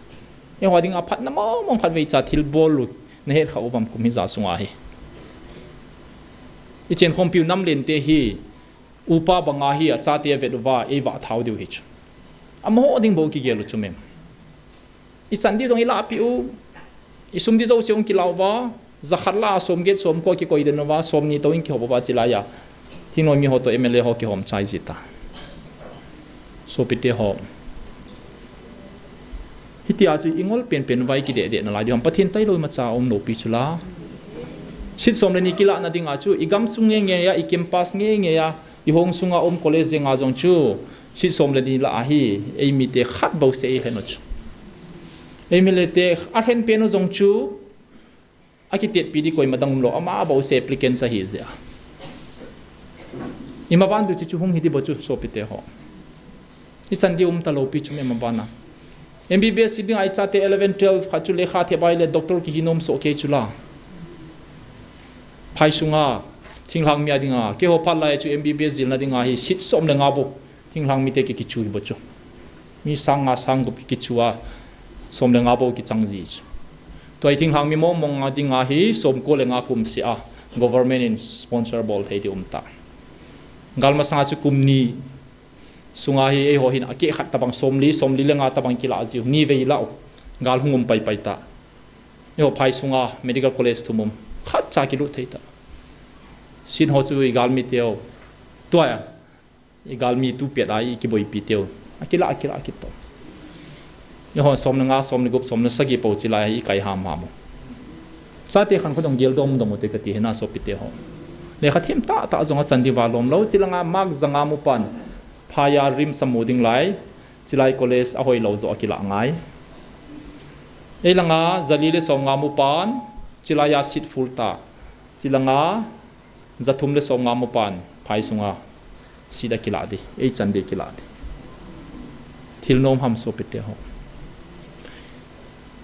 Eiho dinga phatna mong mong khatvei cha thilbol u nahet kha uvam kum hijat sunga hi. Ichenkhompiu nam lente hi, upa banga hi achate avet uva, eivah thau diu hi chu. Amaho ding bou kigel u chu mem. Ichan di jong ilahpeh u, isum di jouse hung kilah uva, jakhat lah a somget somko kikoi den uva, somni tou in kihop uva chilai a. Thingnoi miho toh M L A ho kihom chai jita. Sopite ho. Hitia chu ingol penpen uva ikideh deh nalai diu ham, Pathen tailou imacha aum loupi chu la. Seat som le ni kilahna dinga chu, igamsung ngei ngei a, icampus ngei ngei a, ihong sunga um college jenga jong chu, seat som le ni lah a hi, eimite khat bouseh eilhen u chu. M L A te alhen pen u jong chu, akitetpi di koima dang umlou, ama bouseh applicants ahi jeh a. Imaban diu chu hung hi di bou chu sopite ho. Ichan di umta loupi chu mem abana. M B B S seat dinga ichate eleven, twelve khat chu lekha thep ahile doctor kihi nom soh kei chu la. Phai sunga, thinglhang mi a dinga, keiho phat lai chu M B B S jilna dinga hi seat som le nga bou thinglhang mite ki kichu hi bou chu. Mi sang nga sang gup ki kichu a, som le nga bou kichang ji chu. Tua hi thinglhang mi mong mong a dinga hi somko le nga kum seh a, government in sponsor bol thei di umta. Galmasanga chu kum ni sunga hi eiho hin akeh khat tabang somli, somli le nga tabang kilah jiu, nivei lah u. Gal hung um paipai ta. Eiho phai sunga medical college thum um, khatcha kilut thei ta. Seat ho chu igalmi teu. Tua a, igalmi tu pet a ikiboipi teu. Akilah, akilah, akito. Eiho som le nga, som le gup, som le sagi pou chilai a ikai ham ham u. Chate khankho dong gel dom dom u te kati hi na sopite ho. Lekha them tah tah jong achan di valom lou, chilanga mark ja nga mu pan. Phai a RIMS amu ding lai, chilai college ahoilou joh akilah ngai. Eilanga jali le som nga mu pan, chilai a seat full ta. Chilanga jathum le som nga mu pan, phai sunga seat akilah di, eichan di kilah di. Thil nom ham sopite ho.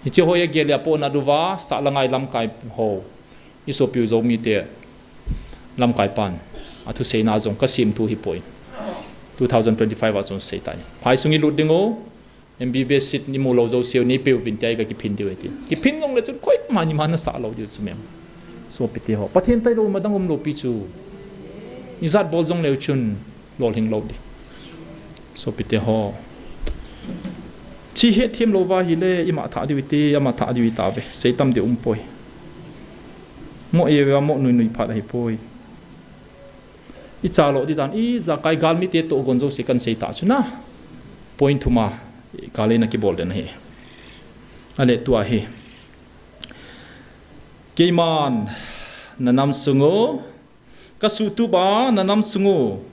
Hiche ho agel le apohnat uva, sahlang a ilamkai ho, isopiu Zomi te lamkai pan athuseina jong kasem thu hipoi. Two thousand twenty-five a chun seitai. Phai sung ilut ding u, M B B S seat imu lou jouseu neipeuvin tia ikakiphin diu ahi ti. Kiphin jongle chun koima ima nasah lou diu chu mem. Sopite ho. Pathen tailou ima dang umlou pi chu. Ijat bol jongleu chun lolhing lou di. Sopite ho. Chi hetthem louva ahile ima thah diu iti, ama thah diu itave. Seitam di umpoi. Mo e ve mo nui nui phat ahipoi. Icha lou di dan, ijakai galmite toh gon jouse kan seita chu na. Point thum a, kale na kibol den ahi. Ale tua hi. Keiman, nanam sungu, kasuhtup a, nanam sungu.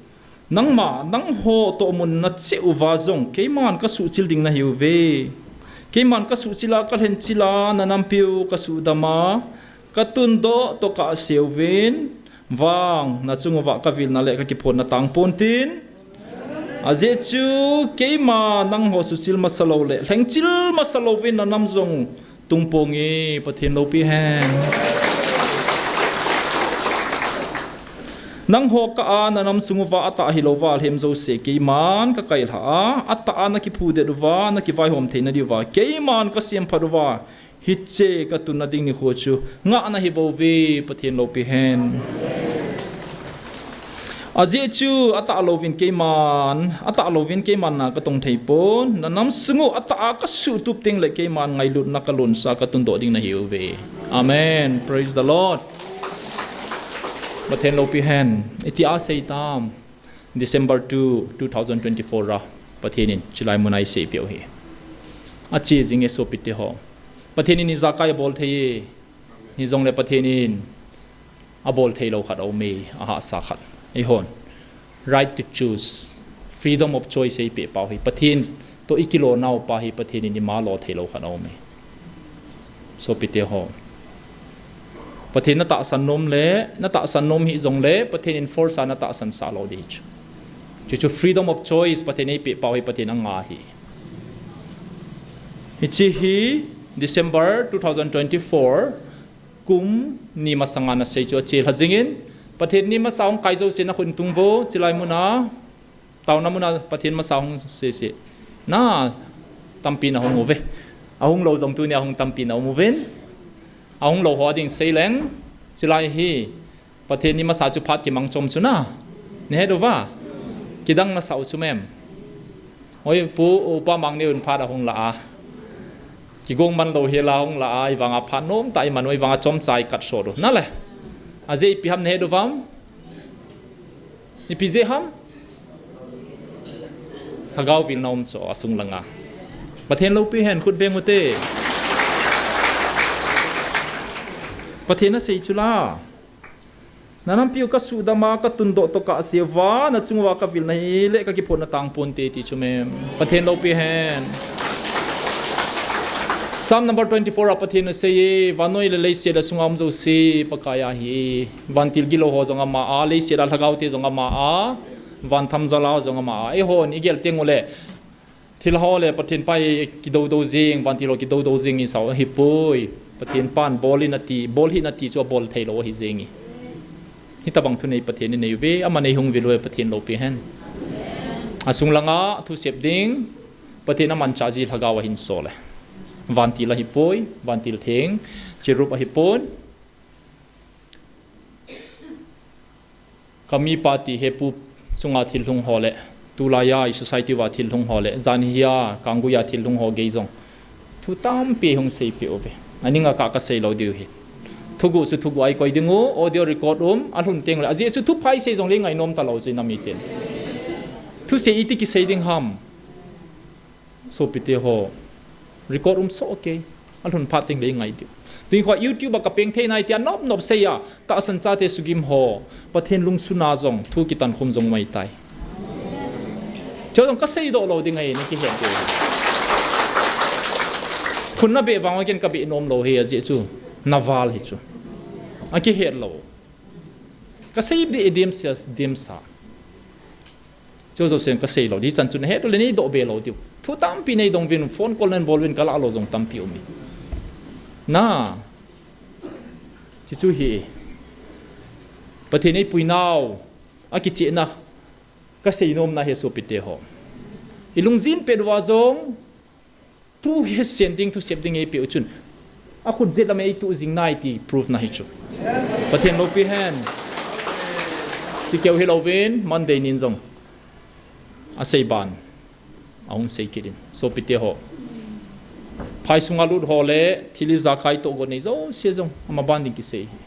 Nangma, nangho toh mun nacheh uva jong, keiman kasuhchil ding nahiuve. Keiman kasuhchil a, kalhenchil a, nanampiu kasuhdam a, katundoh toh kahseuvin, vang, nachung uva kavilna le kakiphonna tangpon tin. Ajeh chu, keima nangho suhchil masa lou le, lhengchil masa louvin nanam jong tungponge, Pathen loupi hen. Nangho kah a nanam sung uva atah hilouva alhem jouse keiman kakailhah a, atah a nakiphudet uva, nakivaihom theina diuva, keiman kasemphat uva, hiche katunna ding nikho chu ngah nahibouve, Pathen loupi hen. Ajeh chu atah louvin keiman, atah louvin keiman na katong theipon, nanam sungu atah a kasuhtup tengle keiman ngailutna kalonsa katundoh ding nahiuve. Amen. Praise the Lord. Pathen loupi hen. Itia seitam. December two, two thousand twenty-four a Pathen in chulai muna eiseipeh u hi. Ache jinge sopite ho. Pathen in ijakai abol thei e. Hijongle Pathen in abol theilou khat aume, ahahsa khat. Eihon. Right to choose, freedom of choice eipeh pau hi, Pathen toh ikilonau pa hi Pathen in ima lo theilou khat aume. Sopite ho, Pathen natahsan nom le, natahsan nom hih jongle Pathen in force a natahsan sah lou ding chu. Chuchu freedom of choice Pathen eipeh pau hi Pathen anga hi. Hiche hi December two thousand twenty-four, kum ni masanga nasei chu achel ha jingin, Pathen ni masa hung kai jouse nakhut tung vo, chulai muna, taona muna Pathen masa hung sese. Na, tampi nahung uve. Ahung lou jong tunia hung tampi naum uvin. Ahung lou ho ding seileng, chulai hi Pathen ni masa chu phat kimang chom chu na. Nahet uva? Kidang nasah u chu mem. Oi, Pu, Upa Mangneo in phat ahung la a. Kigong man lou hela hung la a, ivanga phat nom tah iman u, ivanga chomcha ikat sot u. Nale. Ajeh ipi ham nahet uvam? Ipi jeh ham? Lhagao vilna um chu asung langa. Pathen loupi hen, khut beng ute. Pathen asei chu la. Nanampiu kasuhdam a, katundoh toh kahseuva, nachung uva kavilna hile kakiphonna tang ponte ti chu mem. Pathen loupi hen. Psalm number twenty-four a Pathen in asei e, vannoi le leiset le sunga um jouse Pakai a ahi. Vantil gilou ho jong ama a, leiset a lhagao te jong ama a, van thamjal a jong ama a. Eihon igel teng ule, thilha ho le Pathen pa hi kidoudou jing, vantil ho kidoudou jing isah u ahipoi. Pathen pan bol in ati, bol hih in ati chu abol theilou ahi jing e. Hitobang thunei Pathen in anei uve, aman eihung vil uve, Pathen loupi hen. Asung langa thusep ding, Pathen amanchah ji lhagao ahin sol e. Vantil ahipoi, vantil theng, cherub ahipon. Kamipa ti hepu chunga thil lhung ho le, tulaiya i society uva thil lhung ho le, janhia, kanggui a thil lhung ho gei jong thu tampi hung seipeh uve. Aning a kah kasei lou diu hi. Thuguh chu thuguh a ikoi ding u, audio record um, alhun teng le. Ajeh chu thupha isei jongle ingainom talou chu inam iten. Thusei iti kisei ding ham? Sopite ho, record um soh kei. Alhun phat teng le ingai diu. Tuin kho YouTube a kapeng thei nai tia nop nop seiya, tahsan chate sugim ho, Pathen lungsuna jong thu kitankhum jong mai tai. Chu jong kasei doh lou ding ahi, nakihet diu. Khun nabeh vang ken kabeh nom lou hi, ajeh chu naval hi chu. Akihet lou. Kasei dih dimsa, dimsa. Chu jouse kasei lou ding, hichan chu nahet ule neidoh be lou diu. Thu tampi neidong uvin, phone call neibol uvin, kalah lou jong tampi um e. Na. Chuchu hi. Pathen eipuinau akichehna kasei nomna hi sopite ho. Ilungjin pet uva jong thu hesen ding, thusep ding eipeh u chun, akhut jet lam eituh jing nai ti proof na hi chu. Pathen loupi hen. Chukeu hilouvin, Monday nin jong asei ban ahung sei kit in. Sopite ho, phai sunga lut ho le thil ijakai tohgon nei jouse jong amaban ding kisei hi.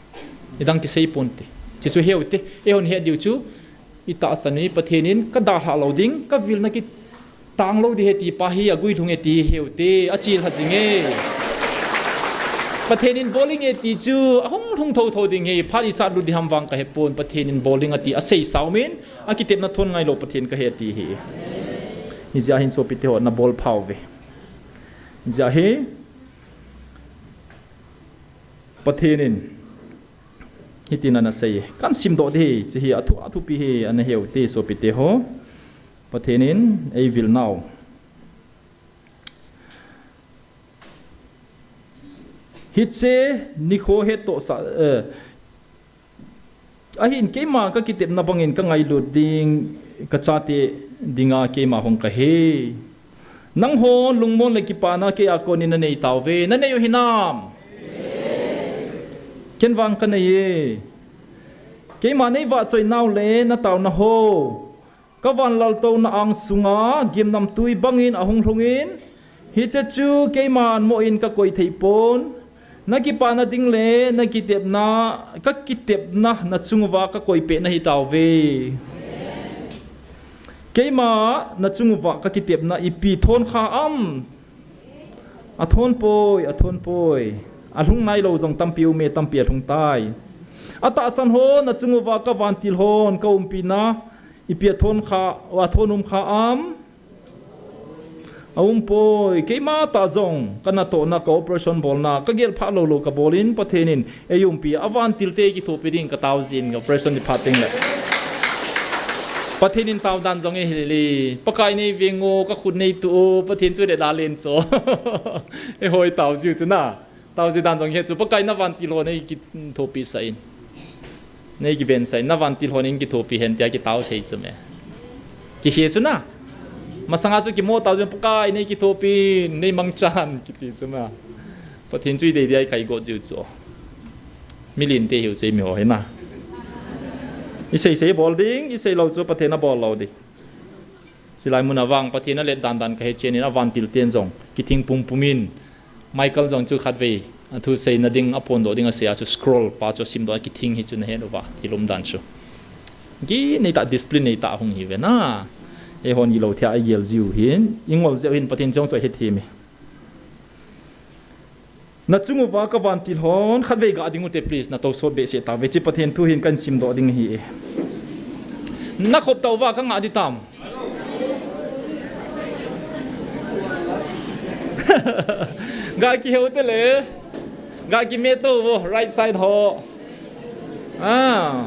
Idang kisei ponte. Chuchu heute. Eihon het diu chu, itahsan u hi Pathen in kadalhah lou ding, kavilna kitang lou ding ahi ti pa hi aguilhung e ti heute, achil ha jing e. Pathen in bol inge ti chu ahung lhung thotho ding ahi, phat isat lut ding ham vang kahepon, Pathen in bol ding ati asei saumin, akitepna thon ngailou Pathen kahi ati hi. Hijeh hin sopite ho nabol phauve. Hijeh hi Pathen in hitin anasei, kahin simdoh ding hi, hiche hi athu, athupi hi, anaheute sopite ho. Pathen in eivilnau. Hiche nikho hettohsah, eh, ahin keima kakitepna bangin kangailut ding, kachate dinga keima hung kahi. Nangho lungmon le kipana keia konin nanei tauve, nanei u hinam? Ken vang kanei e. Keima neivahchoinau le nataonau ho, kavanlaltouna ang sunga gimnamtui bangin ahung lhungin, hiche chu keiman mohin kakoi theipon, nakipana ding le nakitepna, kakitepna nachung uva kakoipeh nahitauve. Keima nachung uva kakitepna ipi thonkha am? Athonpoi, athonpoi. Alhung nailou jong tampi aume, tampi alhung tai. Atahsan ho nachung uva kavantil hon kaumpina Ipi athon kha, athon um kha am? Aumpoi, keima tah jong, kanatohna, ka operation bolna, kagel pha lou lou kabolin, Pathen in eiumpi, avantil te kithopi ding katao jin, operation ni phat teng le. Pathen in tao dan jong eihil e, Pakai nei veng o, kakhut nei tuh o, Pathen chu le da len cho. Eihoi tao jiu chu na. Tao ji dan jong hi chu Pakai na vantil hon nei kithopi sah in. Nei kiven sah in, na vantil hon in kithopi hen tia kitao thei chu me. Kihe chu na. Masanga chu kimo tao chu Pakai nei kithopi, nei mangchan kiti chu me. Pathen chu idei dia ikai go jiu chu. Milin te hiu chu mi ho hi na. Isei sei bol ding, isei lou chu Pathen abol lou ding. Chilai mun a vang Pathen alet dan dan kahe chen in avantil ten jong kithing pum pum in Michael jong chu khatvei athu seina ding aphondoh ding asei a chu scroll pa chu simdoh a kithing hi chu nahet uva thil um dan chu. Ki nei tah discipline nei tah hung hi ve na. Eihon ilou thia igel jiu hin, ingol jiu hin Pathen jong chu ahe thim e. Na chung uva ka vantil hon, khatvei ga ding ute please, na to sot behseh tauve, hiche Pathen thu hin kan simdoh ding ahi e. Na khop tauva ka ngah di tam. Ga kiheu te le. Ga kime to vo, right side ho. Ah.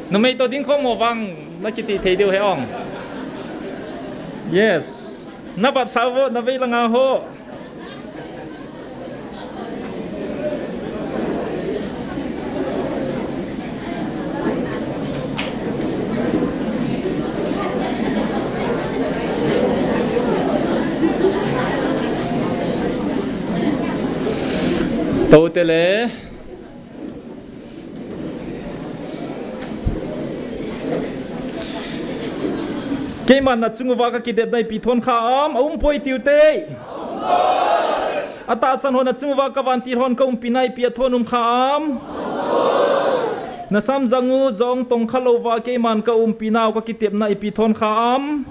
Numei to ding khom ho vang, na kichih thei diu he ong. Yes. Na bat sao vo, na vei langa ho. To te le. Keiman na chung uva ka kidepna ipi thon kha am, a um poi tiu te. Atahsan hon na chung uva ka vantil hon ka umpi na ipi a thon um kha am. Na samjang u jong tong kha lou va keiman ka umpi nau ka kitepna ipi thon kha am.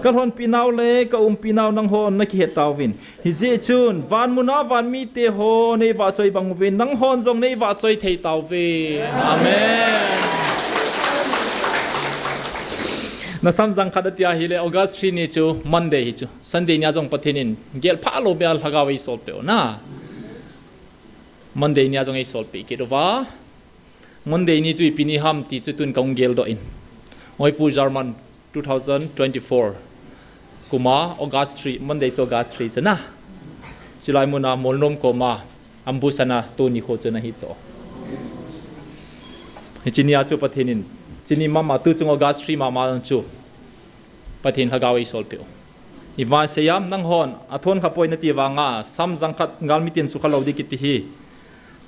Ka lhonpi nau le ka umpi nau nang hon na kihet tauvin. Hijeh chun, van muna van mite ho nei vahchoi bang uvin, nang hon jong nei vahchoi thei tauve. Amen. Na samjang khat atia hile, August three ni chu Monday hi chu. Sunday nia jong Pathen in gel pha lou bia lhagao ei sol peh u na. Monday nia jong ei sol peh kit uva. Monday ni chu ipi ni ham ti chu tun ka hung geldoh in. Oipu German two thousand twenty-four. Kuma August three, Monday chu August three chu na. Chilai muna Molnom koma, Ambusana, tuni kho chu na hi chu. Hiche nia chu Pathen in, chini mama tu chung August three mama chu. Pathen lhagao ei sol peh u. I van seiam nang hon, a thon kha poi nati vanga, samjang khat galmi tin sukha lou di kiti hi.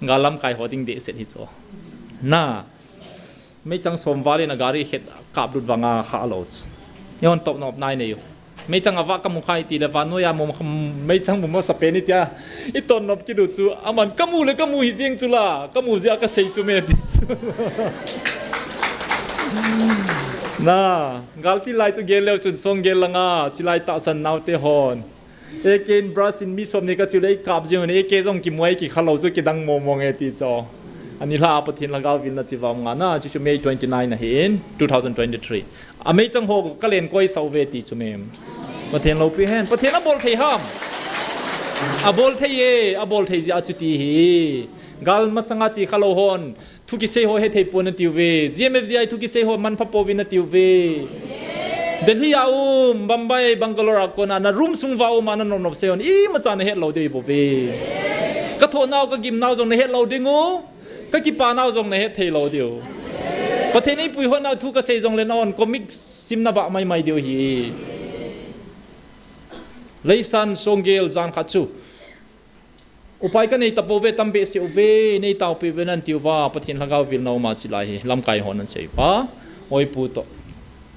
Gal lamkai ho ding dehset hi chu. Na, meichang som val in a gari khet kap lut vanga kha lou chu. Eihon top nop nai nei u. Meichang a vah ka mu khai ti le vannoi a mu, meichang mu masapen i tia. I ton nop kit u chu, aman ka mu le ka mu hi jeng chu la, ka mu jeh a ka sei chu me ti chu. Na, gal til lai chu gel leu chun song gel langa, chilai tahsan naute hon. A K in brush in mi som ni ka chu le i kap jeng u ne, A K jong kimu a i kikha lou chu kidang mong mong e ti chu. Ani lha a Pathen lhagao vilna chi vam nga na, chu chu May twenty-nine ahin, two thousand twenty-three. A meichang ho ka len koi sau ve ti chu mem. Pathen loupi hen. Pathen a bol thei ham. A bol thei e, a bol thei jeh a chu ti hi. Gal masanga chi kha lou hon. Thu kisei ho he thei pon na tiu ve. G M F D I thu kisei ho man pha pouvin na tiu ve. Delhi a um, Bombay, Bangalore a kona na room sung va um a na nop nop sei hon. Imacha na het lou deu bou ve. Ka thoh nau, ka gim nau jong na het lou ding u. Ka kipa nau jong na het thei lou diu. Pathen in eipui hon nau thu ka sei jong le na hon comic sim na bah mai mai diu hi. Leisan song gel jan khat chu. Upai ka nei tapou ve tam behseh u ve, nei taopeh u ve nan tiu va, Pathen lhagao vil na um a chilai hi, lamkai hon nan sei va. Oipu to.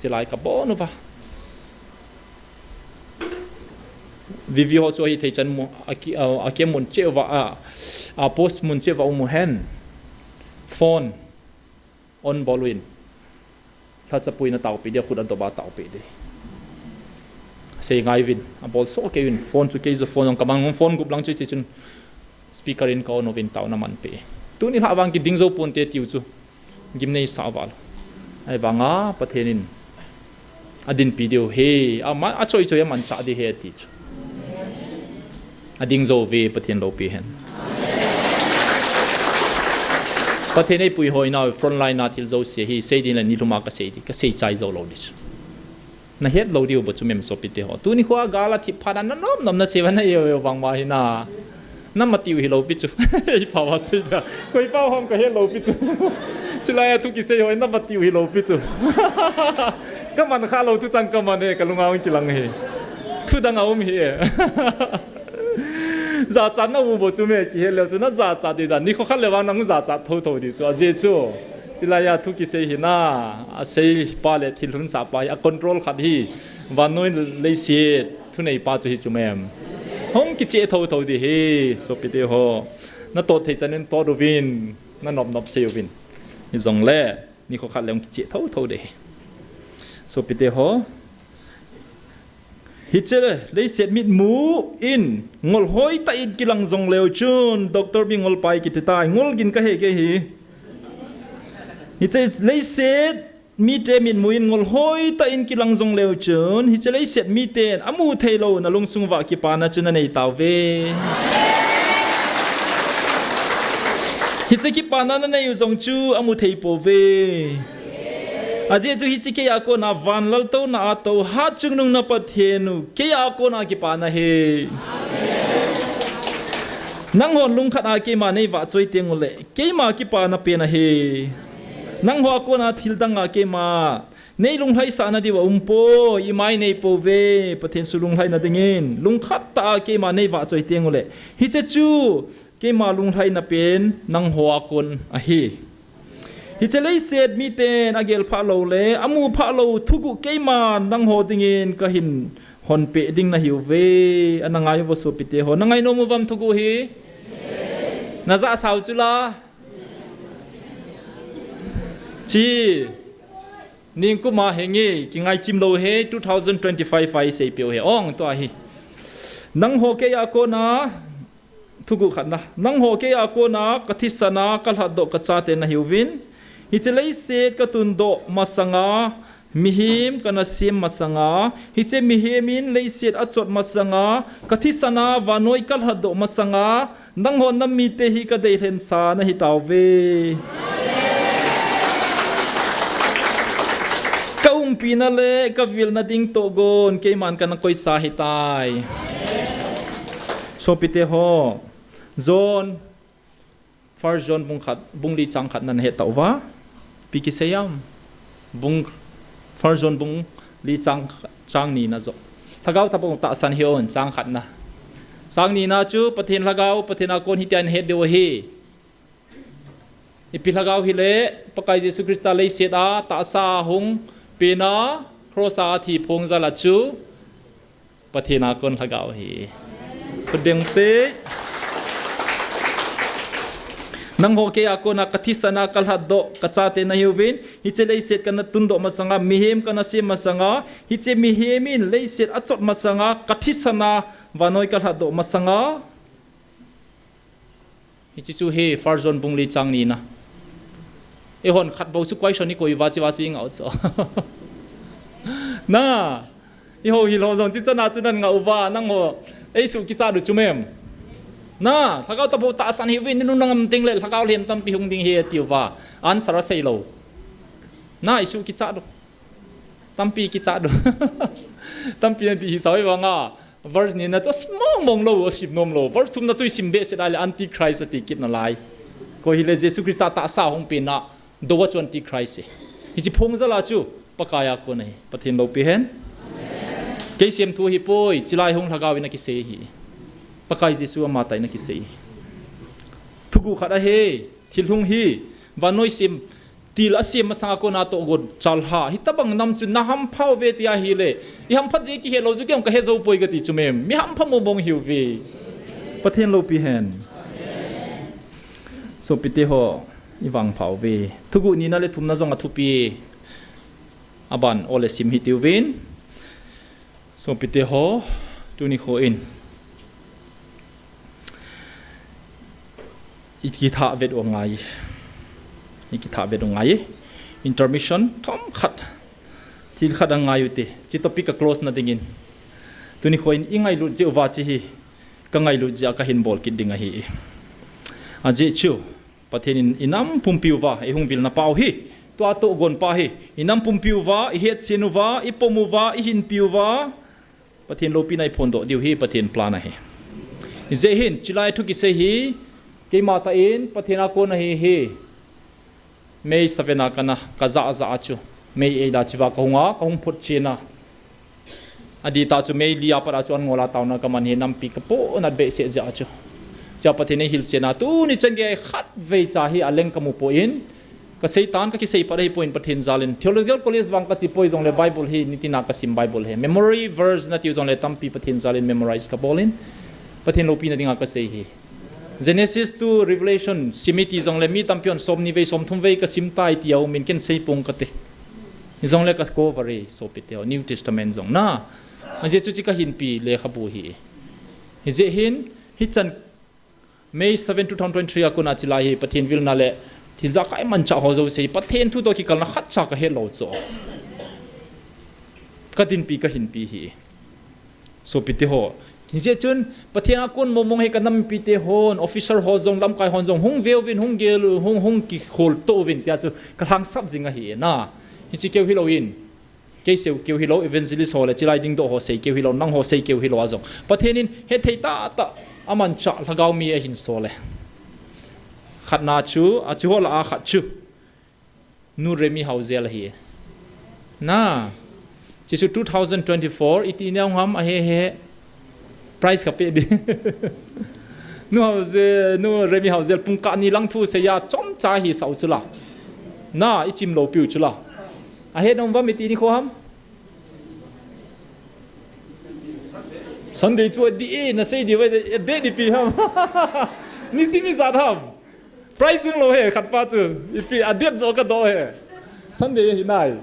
Chilai ka bon u va. V V ho chu hi thei chan mu, a ki, a, a ki mun cheh va, a, a post mun cheh va um u hen. Phone on bol u in. Lhacha pu in a taopeh dia, khut a dop a taopeh dia. Sei ngai vin, a bol so kei vin, phone chu kei jo phone jong ka mang phone gup lang chu ti chun speaker in ka on u vin taona man pe. Tuni lha vang kiding jo pon te tiu chu. Gim nei sa va lo. Ahivanga Pathen in adinpi diu ahi, ama, achoi choi amanchah ding ahi ati chu. Ading jou ve, Pathen loupi hen. Pathen eipuihoina, frontline a thil jouse hi, sei ding le nilhum a kasei ding, kasei chai jou lou ding chu. Nahet lou diu bou chu mem sopite ho. Tuni khoa gal a thip phat a nanop nop nasei uva na eu eu vang uva hi na. Namatiu hilou pi chu. Ipa uva sei da. Koi pa ham kahet lou pi chu. Chulai a thu kisei ho namatiu hilou pi chu. Kaman kha lou tu chang kaman e, kalunga hung kilang e. Thu dang aum hi e. Jachat na u bou chu me kihet leu chu najachat ding dan. Nikho khat le vang nahung jachat thotho ding chu. Ajeh chu. Chulai a thu kisei hi na. Asei pa le thil hunsah pa hi. A control khat hi. Vannoi leiset thunei pa chu hi chu mem. Hung kicheh thotho ding hi. Sopite ho. Natot thei chan in tot uvin. Nanop nop sei uvin. Hijongle. Nikho khat le hung kicheh thotho ding hi. Sopite ho. Hiche leiset mitmu in ngol hoitah in kilang jongleu chun, Doctor Bingol pai kiti tai, ngol gin kahe kei hi. Hiche leiset mite mitmu in ngol hoitah in kilang jongleu chun, hiche leiset miten amu theilou nalungsung uva kipana chu nanei tauve. Hiche kipana nanei u jong chu amu thei pouve. Ajeh chu hiche keiya kona van laltouna a tou hatchungnung na Pathen u keiya kona kipana ahi. Nanghon lungkhat a keima nei vahchoi teng uleh keima kipana pen ahi. Nangho a kona thil dang a keima nei lunglhaisah na diu aumpoi, imai nei pouve, Pathen su lunglhaina dingin lungkhat tah a keima nei vahchoi teng uleh hiche chu keima lunglhaina pen nangho a kon ahi. Hiche leiset miten agel phah lou le amu phah lou thuguh keiman nangho dingin kahin honpeh ding nahiuve. Ana ngai uvo sopite ho. Nangai nom uvam thuguh hi? Najah sao chula. Chi. Ningkuma henge, kingai chim lou he, two thousand twenty-five a isei peu he. Ong, tua hi. Nangho keiya kona, thuguh khatna. Nangho keiya kona, kathisana, kalhatdoh, kachate nahiuvin. Hiche leiset katundoh masanga, mihem kana sem masanga. Hiche mihem in leiset achot masanga, kathisana, vannoi kalhatdoh masanga. Nanghon namite hi kadeilhen sa nahi tauve. Kaumpina le kavilna ding tohgon keiman kana koisa hitai. Sopite ho. John, First John bung khat, bung li chang khatna nahet tauva. Ipi kisei am? Bung, First John bung li chang, chang nina joh. Lhagao tapou tahsan hih un, chang khatna. Chang nina chu Pathen Lhagao, Pathen a kon hitia nahet diu ahi. Ipi lhagao hile, Pakai Jesu Christa leiset a tahsa hung pena, cross a thi phong jal a chu Pathen a kon lhagao ahi. Khut beng te. Nangho keiya kona kathisana kalhatdoh kachate nahiuvin. Hiche leiset kana tundoh masanga, mihem kana sem masanga. Hiche mihem in leiset achot masanga, kathisana vannoi kalhatdoh masanga. Hiche chu hi First John bung li chang nina. Eihon khat bou chu question ikoi uva chu, uva chu ingah u chu. Na, ihou hilou jong chu chana chu nangah uva, nangho eisuh kichat u chu mem. Na, lhagao tapou tahsan hih uvin, nunung nangam teng le lhagao lhem tampi hung ding ahi ati uva. Answer asei lou. Na, isuh kichat u. Tampi kichat u. Tampi nati hi sao vanga. Verse nina chu asim mong mong lou, asim nom lou. Verse thumna chu isim behseh a le Antichrist ati kit nalai. Koi hile Jesu Christa tahsa hung pena, dou a chu Antichrist e. Hiche phong jal a chu, Pakai a kon ahi. Pathen loupi hen. Kei semthu ahipoi, chulai hung lhagao in akisei ahi. Pakai Jesu amatah in akisei. Thuguh khat ahi, thil hung hi, vannoi sem, til asem masanga kona tohgon chalha. Hitobang nam chu nahampha uve tia ahile. Ihamphat jeh kihe lou chu keiman kahe jou poi kati chu mem. Mi hampha mong mong ihiuve. Pathen loupi hen. Sopite ho, ivangpha uve. Thuguh nina le thumna jong athupi. Aban ole sim hitiuvin. Sopite ho, tuni kho in. Ikitha vet u angai. Ikitha vet u angai. Intermission thomkhat, thil khat angai ute. Hiche topic a close na dingin, tuni khoin ingailut jeh uva hiche hi kangailut jeh a kahin bol kit ding ahi. Ajeh chu Pathen in inam pumpi uva eihung vilna pau hi, tua tohgon pa hi, inam pumpi uva, ihetchen uva, ipom uva, ihinpi uva, Pathen loupina iphondoh diu hi Pathen plan ahi. Hijeh hin, hichelai thu kisei hi, keima tah in Pathen a kon ahi hi. May seven a kana, kajah jah a chu, May eight a hichea kahunga, kahung photchen a, adih tah chu May li a pat a chu an ngol a taona kaman hi, nampi kapohnat behseh jeh a chu. Hichea Pathen in eihilchen a, tuni chan gei khatvei cha hi aleng kamu poi, kaseitan, kakisei pat ahipoi, Pathen jal in. Theological College vang kache poi jongle Bible hi nitina kasim Bible hi, memory verse natiu jongle tampi Pathen jal in memorize kabol in, Pathen loupina dinga kasei hi. Genesis to Revelation sim iti jongle mi tampi hon somni vei, somthum vei kasim tai ti aumin, ken seipong kate. Hijongle ka cover e, sopite ho, New Testament jong na. Ajeh chu hiche kahinpi lekhabu hi. Hijeh hin, hichan May seven, two thousand twenty-three a kona hichelai hi Pathen vilna le thil jakai manchah ho jouse hi Pathen thu toh kikalna khatcha kahet lou chu, kadinpi, kahinpi hi. Sopite ho, hijeh chun Pathen a kon mongmong hi kanam mipite hon, officer ho jong, lamkai hon jong, hung veuvin, hung gel u, hung, hung kikholtoh uvin tia chu kalhangsap jing ahi na. Hiche keu hilouvin, kei sei keu hilou, evangelist ho le hichelai dingdoh ho sei keu hilou, nangho sei keu hilou a jong, Pathen in hethei tahtah a manchah lhagao mi ahin sol e. Khatna chu, hicheho lah a khat chu Nu Remi Haojel ahi. Na, hiche chu two thousand twenty-four, iti neo ham, ahe he. Prize kapeh ding. Nu Haojel, Nu Remi Haojel, pungkah ni lang thusei a chomcha hisah u chula. Na, ichim loupiu chula. Ahe nom uvam, iti nikho ham? Sunday chu adih e, nasei diu ve, date ipi ham? Nisim ijat ham? Prize um lou he, khatpa chu. Ipi, adate joh kadoh he. Sunday ahi nai.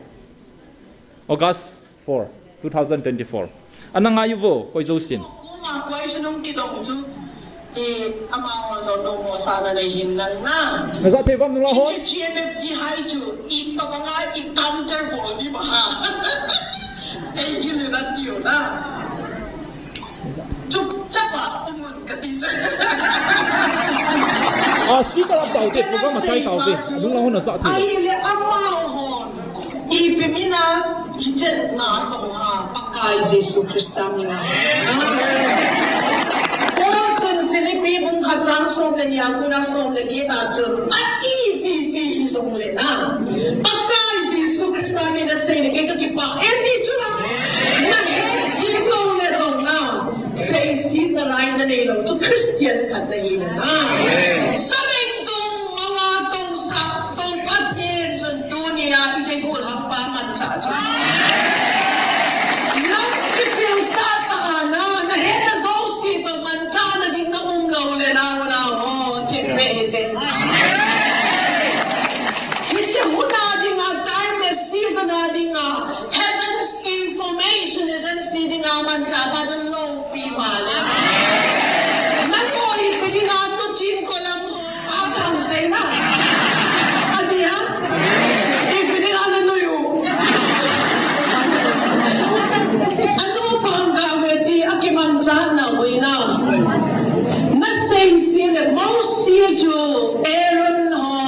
August four, two thousand twenty-four. Ana ngai uvo, koi jousen. Koma koi sunung kidong chu, i, amaho jong nomo sana nei hin lang na. Najah thei uvam nunglao ho? Hiche G M F D hai chu, itobanga i counter bol diu ham? Ei hil in atiu na. Chupchapa umun kati chu. A speaker up tau te, program a chai tau te. Nunglao ho najah thei. Ahile amahon ipi mina, hiche na tong ha, Pakai Jesu Christa mina. Paul chun Philippi bung khat chang som le ni a kona som le get a chun, a ipi pi hijongle na, Pakai Jesu Christa mina sei le kei kakipah e ti chu la. Nahet hih lou le jong na, seisetna rai nanei lou chu Christian khat nahi na. Sabengtong manga tousah tou Pathen chun tunia hiche golhang pa manchah chu. Nang kipilsah tah a na, nahetna jouse toh manchahna ding naum lou le nao nao ho, thembe hite. Hiche hun a dinga, time le season a dinga, heaven's information agency dinga manchah pa chu lou. Pi ma le. Nangho ipi dinga nu Chin Kholam ho, a thang sei na. Adi ha? Ipi dinga nanui u. Anu pang ga ve ti akimanchah na ui na. Nasei se le Mose chu Aaron ho,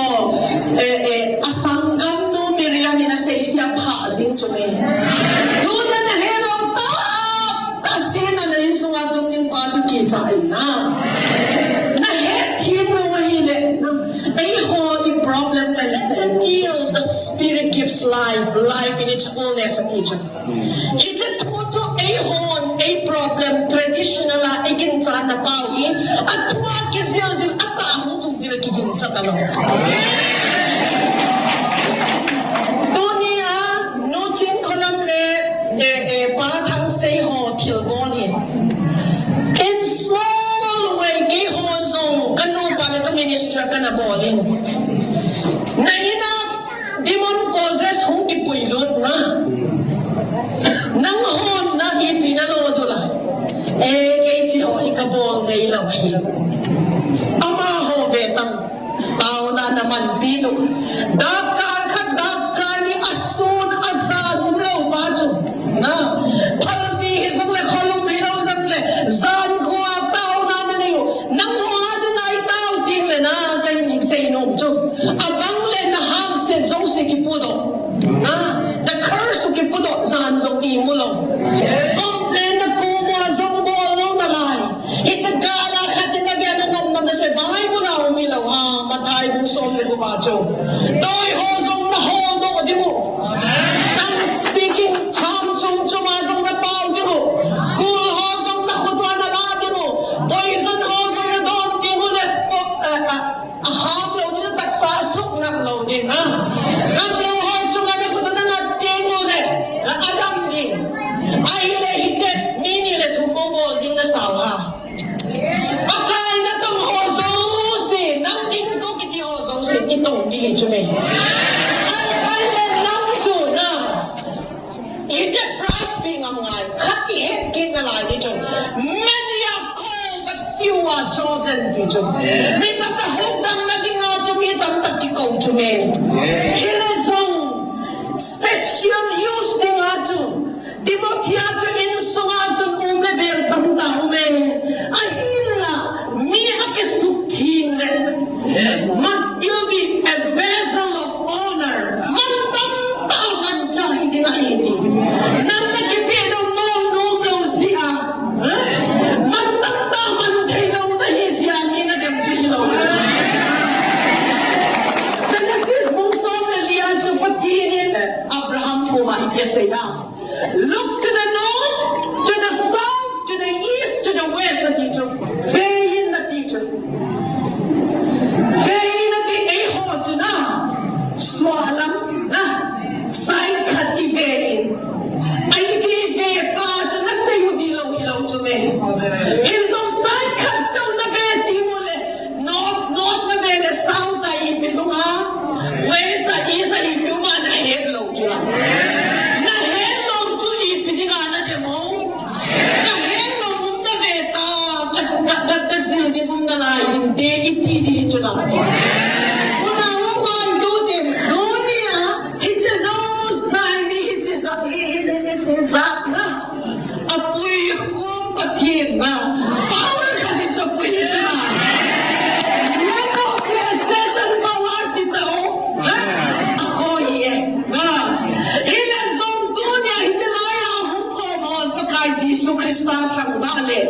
eh, eh, asanggam nu Miriam in asei se apha jing chu me. Tuna nahet lou ta. Tahsa na, na insung a chung ding pa chu kicha in na. Nahet them lou ahile na. Eiho i problem kan sei. The Spirit gives life, life in its fullness of nature. Hiche thu chu eihon, ei problem traditional a, eiginchat na pau hi. Athua kijil jil atah hung tung ding a kiginchat talou. Tunia, Nu Chin Kholam le, eh, eh, Pa Thangsei ho thilbol hi. Informal way keiho jong, kanupa le ka minister kana bol in. Na in a demon possess hung kipuilut na. Nanghon na ipi nalo dula. Eh, kei hiche ho hi kabol ngai lou hi. Amaho ve tang. Taona naman Toi ho jong na holdoh ding u. Tongue speaking, ham chom chom a jong na pao ding u. Kul ho jong na khut uva na la ding u. Poison ho jong na don ding u le. Po-, eh, ah, a ham lou ding, na taksa suk ngam lou ding, ah. Ngam lou ho chunga na khut uva na ngat ding u le. Ah, a dam ding. Ahile hiche, mi ni le thum bol ding na sao a. Pakai na tong ho jouse, nang ding toh kiti ho jouse, i tong ding hi chu me. Ai, ai le nang chu na. Hiche prize pe ngam ngai, khat i het kit nalai ding chu. Many are called, but few are chosen ti chu. Mi tamtah hukdamna dinga chu, mi tamtah kikou chu me. Hile jong, special use dinga chu. Timothy a chu insunga chun um le bel tamtah um e. Ahinla, mi akisukhen le. Must, you'll be a vessel of honor. Man tamtah man chai ding ahi ti. Nang na kipeh dam nom nom lou jeh a. Man tamtah man thei lou na hi jeh a mi na dem chu hilou. Genesis bung som le li a chu Pathen in Abraham koma hiche asei a. Look to the north, to the south, to the east, to the west, ati chu. Ve in ati chu. Ve in ati, eiho chu na, sualam na, side khat i ve in. Ahi chu i ve pa chu na sei u ding lou hilou chu me. Hin jong side khat chau na ve ding u le. North, north na ve le south a ipi lhung a, west a, east a ipi um a na het lou chu la. Na het lou chu ipi dinga na dem o. Na het lou um na ve ta, ka, ka, ka, ka jil ding um nalai hinte iti ding chu la. Huna hung ngai tu ding, dunia, hiche jong sai ni, hiche jong, hi, hi, hi, hi, hi, jat na. Apui khum Pathen na. Power khat in chu apui chu na. Nano ke Satan power ti ta o. Ha? Akoi e. Ha? Hile jong tunia hiche lai a hung khom hon Pakai Jesu Christa thangvah le.